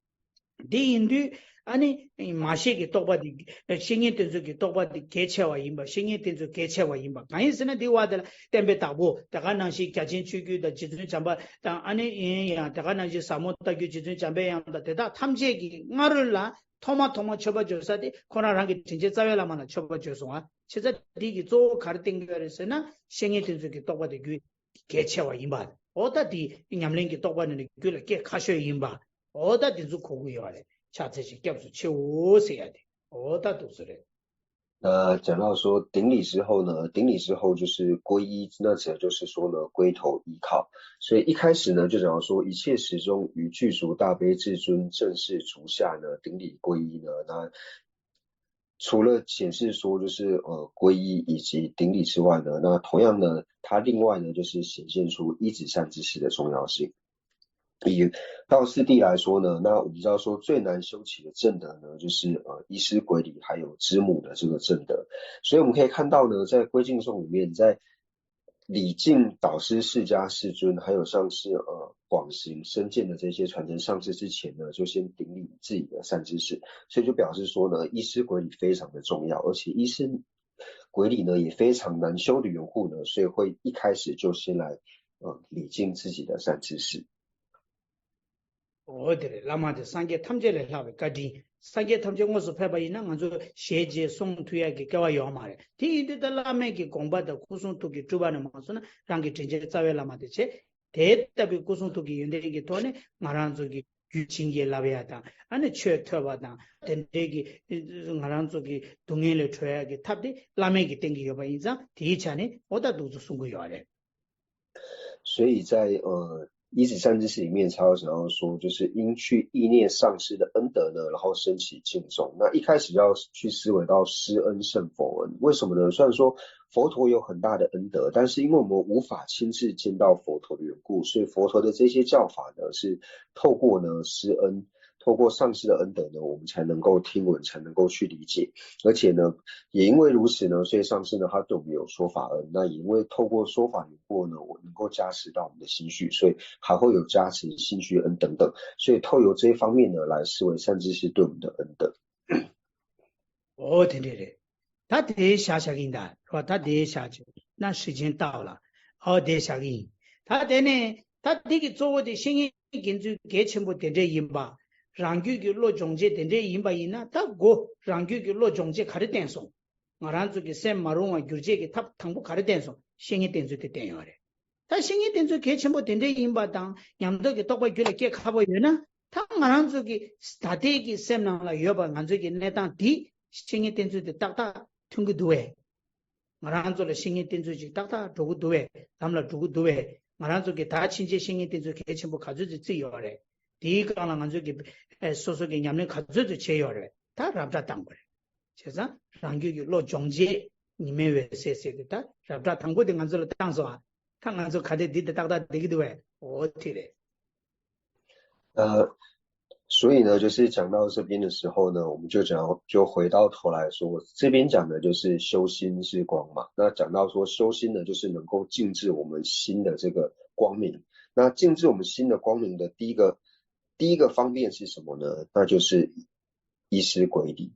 འདི་ཡིན་དུས་ཨ་ནི་མ་ཤེས་ཀྱི་རྟོགས་པ་འདི། བཤེས་གཉེན་བསྟེན་ཚུལ་གྱི་རྟོགས་པ་འདི་གལ་ཆེ་བ་ཡིན་པ། བཤེས་གཉེན་བསྟེན་ཚུལ་གལ་ཆེ་བ་ཡིན་པ་གང་ཡིན་ཟེར་ན། འདི་བ་དེ་ལ་བསྟན་པའི་བདག་པོ་དེ་ག་ནང་བཞིན་རྒྱ་ཆེན་ཆོས་བརྒྱུད་དང་རྗེ་བཙུན་བྱམས་པ་དང་། ཨ་ནི་ཡིན་ཡང་དེ་ག་ནང་བཞིན་ཟབ་མོ་ལྟ་བརྒྱུད་རྗེ་བཙུན་འཇམ་པའི་དབྱངས་དང་དེ་དག་ཐམས་ཅད་ཀྱི་སྔ་རོལ་ལ་ཐོག་མ་ཐོག་མ་མཆོད་པ་བརྗོད་ས་དེ་ཁོ་རང་རང་གི་དྲིན་ཅན་རྩ་བའི་བླ་མ་ལ་མཆོད་པ་བརྗོད་སོང་བ། བྱས་ཙང་འདི་གི་གཙོ་བོ་ག་རེ་བསྟན་གྱི་ཡོད་རེད་ཟེར་ན། བཤེས་གཉེན་བསྟེན་ཚུལ་གྱི་རྟོགས་པ་དེ་རྒྱུད་གལ་ཆེ་བ་ཡིན་པ། འོ་ད་དེ་ཉམས་ལེན་གྱི་རྟོགས་པ་ནི་རྒྱུད་ལ་སྐྱེ་ཁ་ཤོས་ཡིན་པ། འོ་ད་དེ་ཚོ་གོ་གི་ཡོད་རེད། ཕྱག་འཚལ་ཞིང་སྐྱབས་སུ་མཆིའོ་ཟེར་ཡ་དེ། འོ་ད་འདུག་སེ་རེད། 那讲到说顶礼之后呢，顶礼之后就是皈依，那指的就是说呢，归头依靠。所以一开始呢，就讲到说一切始终于具足大悲至尊正视足下呢，顶礼皈依呢，那除了显示说就是呃皈依以及顶礼之外呢，那同样呢，它另外呢就是显现出依止善知识的重要性。以道次第来说呢，那我们知道说最难修起的正德呢，就是呃依师轨礼还有知母的这个正德。所以我们可以看到呢，在归敬颂里面，在礼敬导师、释迦世尊，还有像是呃广行深见的这些传承上师之前呢，就先顶礼自己的善知识，所以就表示说呢，依师轨礼非常的重要，而且依师轨礼呢也非常难修的缘故呢，所以会一开始就先来呃礼敬自己的善知识。 འོ་དེ་རེད། བླ་མ་དེ་སངས་རྒྱས་ཐམས་ཅད་ལས་ལྷག་པའི་བཀའ་དྲིན། སངས་རྒྱས་ཐམས་ཅད་དངོས་སུ་ཕེབས་པ་ཡིན་ན་ང་ཚོ་ཞལ་མཇལ་གསུང་ཐུབ་ཡག་གི་སྐལ་བ་ཡོད་མ་རེད། དེ་ཡིན་དུས་ད་བླ་མའི་གི་དགོངས་པ་དང་སྐུ་གསུང་ཐུགས་ཀྱི་སྤྲུལ་པ་ནས་མ་སོང་ན་རང་གི་དྲིན་ཅན་རྩ་བའི་བླ་མ་དེ་བྱས། དེ་ལྟ་བུའི་སྐུ་གསུང་ཐུགས་ཀྱི་ཡོན་ཏན་གྱི་ཐོག་ནས་ང་རང་ཚོ་གི་རྒྱུད་བྱིན་གྱིས་བརླབས་ཡ་དང་། ཨ་ནི་ཆོས་ཐོས་པ་དང་། དེ་འདྲའི་གི་ང་རང་ཚོ་གི་སྡུག་བསྔལ་ལས་གྲོལ་ཡག་གི་ཐབས་དེ་བླ་མས་ཀྱི་བསྟན་གྱི་ཡོད་པ་ཡིན་ཙང་། དེའི་ཆ་ནས་འོ་ད་འདུག་ཚོ་གསུང་གི་ཡོད་རེད། 所以在呃一指善知识里面，才有讲到说，就是因去意念上师的恩德呢，然后升起敬重。那一开始要去思维到师恩胜佛恩，为什么呢？虽然说佛陀有很大的恩德，但是因为我们无法亲自见到佛陀的缘故，所以佛陀的这些教法呢，是透过呢师恩，透过上师的恩德呢，我们才能够听闻，才能够去理解。而且呢，也因为如此呢，所以上师呢，他对我们有说法恩。那也因为透过说法缘故呢，我能够加持到我们的心绪，所以还会有加持心绪恩等等。所以透由这一方面呢，来视为善知识对我们的恩德。 འོ་དེ་འདྲས་རེད། ད་དེ་བཞག་བཞག་གི་ཡིན་ད་རོ། ད་དེ་བཞག་ཅིག་ན་ཧྲི་ཆེན་ལྟ་བ་ལ། འོ་དེ་བཞག་གི་ཡིན། ད་དེ་ནས་ད་འདི་གི་གཙོ་བོ་དེ་བཤེས་གཉེན་དགེ་ཚུལ་གལ་ཆེན་པོ་དེ་འདྲས་ཡིན་པ། རང་རྒྱུད་ཀྱི་བློ་སྦྱོང་བྱེད་དེ་འདྲས་ཡིན་པ་ཡིན་ན། ད་གོ། རང་རྒྱུད་ཀྱི་བློ་སྦྱོང་བྱེད་ག་རེ་བསྟན་སོང་། ང་རང་ཚོ་གི་སེམས་མ་རུང་བ་བསྒྱུར་བྱེད་ཀྱི་ཐབས་དང་པོ་ག་རེ་བསྟན་སོང་། བཤེས་གཉེན་བསྟེན་ཚུལ་དེ་བསྟན་ཡོད་རེད། ད་བཤེས་གཉེན་བསྟེན་ཚུལ་གལ་ཆེན་པོ་དེ་འདྲས་ཡིན་པ་དང་། ཉམས་རྟོགས་ཀྱི་རྟོགས་པ་རྒྱུད་ལ་སྐྱེ་ཁག་པོ་ཡོད་ན། ད་ང་རང་ཚོ་གི་ད་ལྟའི་གི་སེམས་ནང་ལ་ཡོད་པ་ང་ཚོའི་གི་གནས་སྟངས་འདི་བཤེས་གཉེན་བསྟེན་ཚུལ་དེ་ཏག་ཏག་མཐུན་གི་འདུག་བས། ང་རང་ཚོ་ལ་བཤེས་གཉེན་བསྟེན་ཚུལ་ཅིག་ཏག་ཏག་འགྲོ་གི་འདུག་བས། ལམ་ལ་འགྲོ་གི་འདུག་བས། ང་རང་ཚོ་གི་ད་ཕྱིན་ཆད་བཤེས་གཉེན་བསྟེན་ཚུལ་གལ་ཆེན་པོ་ག་ཚོད་ཅིག་བརྩིས་ཡོད་རེད། དེའི་སྒང་ལ་ང་ཚོས་ཀྱི་ཨེ་སོ་སོ་གི་ཉམས་ལེན་ག་ཚོད་ཚོད་བྱས་ཡོད་རེད། ད་རབ་བསྒྲགས་བཏང་དགོས་རེད། བྱས་ཙང་རང་རྒྱུད་ཀྱི་བློ་སྦྱོང་བྱེད་ཉི་མའི་འོད་ཟེར་ཟེར་ཏེ། ད་རབ་བསྒྲགས་དང་པོ་དེ་ང་ཚོ་ལ་བཏང་སོང་ཨ། ད་ང་ཚོ་ག་དེ་འདི་དེ་ཏག་ཏག་བསྡད་ཀྱི་འདུག་བས། འོ་དེ་རེད། 呃，所以呢，就是讲到这边的时候呢，我们就讲，就回到头来说，这边讲的就是修心是光嘛。那讲到说修心呢，就是能够静置我们心的这个光明。那静置我们心的光明的第一个第一个方面是什么呢？那就是依师归礼。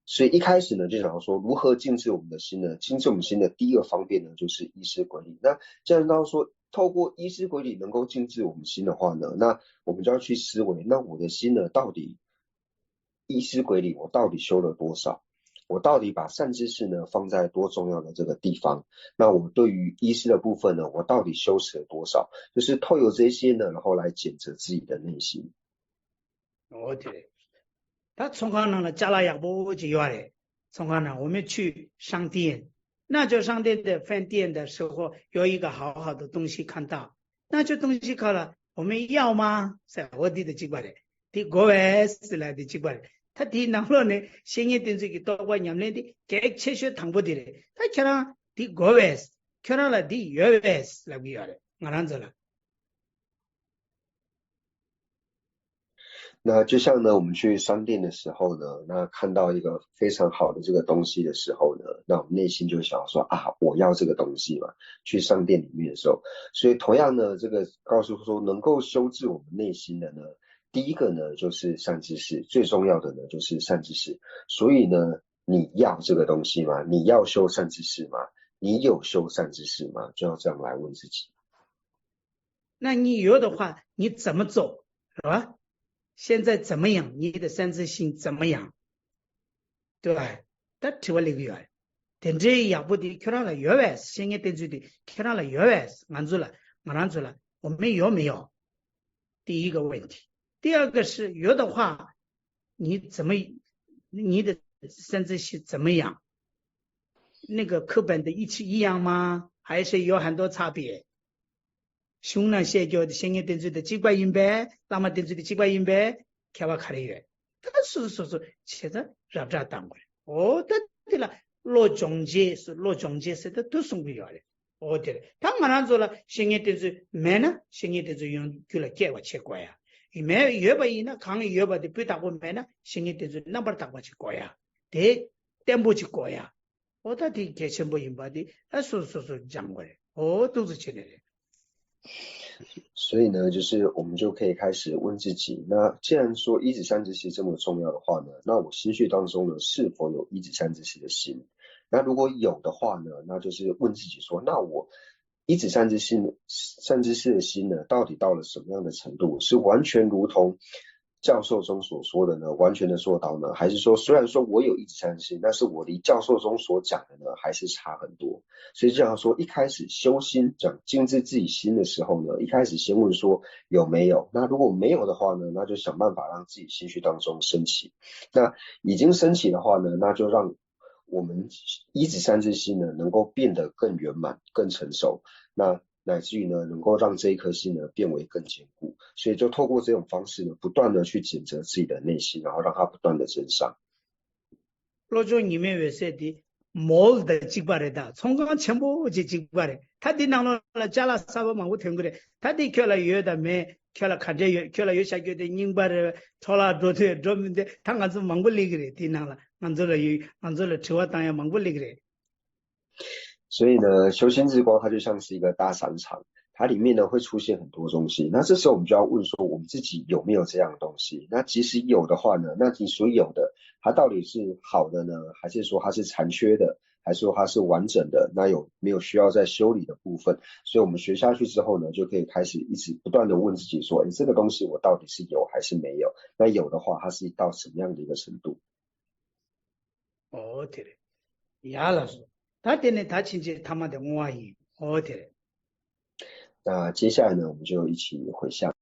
所以一开始呢，就想要说如何静置我们的心呢？静置我们心的第一个方便呢，就是依师归礼。那既然到说透过一思归理能够静置我们心的话呢，那我们就要去思维，那我的心呢，到底一思归理，我到底修了多少？我到底把善知识呢放在多重要的这个地方？那我对于一思的部分呢，我到底修持了多少？就是透由这些呢，然后来检测自己的内心。哦，对。他从刚那了加了也不就有嘞，从刚那我们去商店，那就商店的饭店的时候有一个好好的东西看到，那就东西看了，我们要吗？是我的的几个嘞，的国外是来的几个嘞。他提囊了呢，先验定这个多过娘们的，给切学糖不的嘞，他看了的国外，看了的国外是来不要嘞，我让着了。那就像呢，我们去商店的时候呢，那看到一个非常好的这个东西的时候呢，那我们内心就想说啊，我要这个东西嘛。去商店里面的时候，所以同样呢，这个告诉说能够修治我们内心的呢，第一个呢就是善知识，最重要的呢就是善知识。所以呢，你要这个东西吗？你要修善知识吗？你有修善知识吗？就要这样来问自己。那你有的话，你怎么做，是吧？现在怎么样？你的三自性怎么样？对吧？他提问了一个月，等这一样不的，看上了有外，现在等住的，看上了有外，俺做了，俺让做了，我们有没有？第一个问题。第二个是有的话，你怎么，你的三自性怎么样？那个课本的一起一样吗？还是有很多差别？ གཞུང་ན་བཤད་རྒྱུ་དེ་བཤད་མཁན་དེ་ཚོ་དང་གཅིག་པ་ཡིན་པས། བླ་མ་དེ་ཚོ་དང་གཅིག་པ་ཡིན་པས། ཁྱད་པར་ག་རེ་ཡོད། ད་སོ་སོ་སོ་སོ་བྱས་ཙང་རབ་བསྒྲགས་བཏང་དགོས་རེད། འོ་ད་དེ་ལ་བློ་སྦྱོང་བྱེད་ཟེར། བློ་སྦྱོང་བྱེད་ཟེར་ད་དུ་གསུང་གི་ཡོད་རེད། འོ་དེ་རེད། ད་ང་རང་ཚོ་ལ་བཤད་མཁན་དེ་ཚོ་མེད་ན་བཤད་མཁན་དེ་ཚོ་ཡོང་རྒྱུ་ལ་སྐྱེ་བ་བྱེད་དགོས་ཡ། ཡིན་མེད་ཡོད་པ་ཡིན་ན་གང་ཡོད་པ་དེ་སྤུས་དག་པོ་མེད་ན་བཤད་མཁན་དེ་ཚོ་རྣམ་པར་དག་པ་བྱེད་དགོས་ཡ། དེ་བརྟན་པོ་བྱེད་དགོས་ཡ། 我到底给钱不用吧的，哎，说说说讲过来，哦，都是钱的人。所以呢，就是我们就可以开始问自己，那既然说一指三之心这么重要的话呢，那我心绪当中呢是否有一指三之心的心？那如果有的话呢，那就是问自己说，那我一指三之心，三之心的心呢，到底到了什么样的程度？是完全如同教授中所说的呢，完全的做到呢，还是说虽然说我有一指三之心，但是我离教授中所讲的呢还是差很多？所以这样说，一开始修心讲静置自己心的时候呢，一开始先问说有没有，那如果没有的话呢，那就想办法让自己心绪当中升起。那已经升起的话呢，那就让我们一指三之心呢能够变得更圆满、更成熟。那乃至于呢，能够让这一颗心呢变为更坚固。所以就透过这种方式呢，不断的去检测自己的内心，然后让它不断的增长。 བློ་སྦྱོང་ཉི་མའི་འོད་ཟེར་དེ་མོལ་དང་གཅིག་པ་རེད། ད་ཚོང་ཁང་ཆེན་པོ་ཅིག་གཅིག་པ་རེད། ད་དེ་ནང་ལོགས་ལ་ཅ་ལག་གསར་པ་མང་པོ་ཐོན་གི་རེད། ད་དེ་ཁྱོད་ལ་ཡོད་དང་མེད། ཁྱོད་ལ་ག་འདྲས་ཡོད། ཁྱོད་ལ་ཡོད་བྱ་རྒྱུ་དེ་རྙིང་པ་རེད། འཕྲོ་བརླག་འགྲོ་ཐུབ་འགྲོ་མི་འདུག་ད་ང་ཚོ་མང་པོ་སླེབས་གི་རེད། དེ་ནང་ལ་ང་ཚོ་ལ་ཡོད། ང་ཚོ་ལ་དྲི་བ་བཏང་ཡ་མང་པོ་སླེབས་གི་རེད། 所以呢，修心之光它就像是一个大商场，它里面呢会出现很多东西。那这时候我们就要问说，我们自己有没有这样的东西？那即使有的话呢，那你所有的，它到底是好的呢，还是说它是残缺的，还是说它是完整的？那有没有需要再修理的部分？所以我们学下去之后呢，就可以开始一直不断的问自己说，诶，这个东西我到底是有还是没有？那有的话，它是到什么样的一个程度？ ཨོ་དེ་རེད། ཡ་ལགས་སོ། ད་དེ་ནས་ད་ཕྱིན་ཆད་ཐ་མ་དེ་བསྔོ་བ་ཡིན། ཨོ་དེ་རེད། 那接下来呢，我们就一起回向。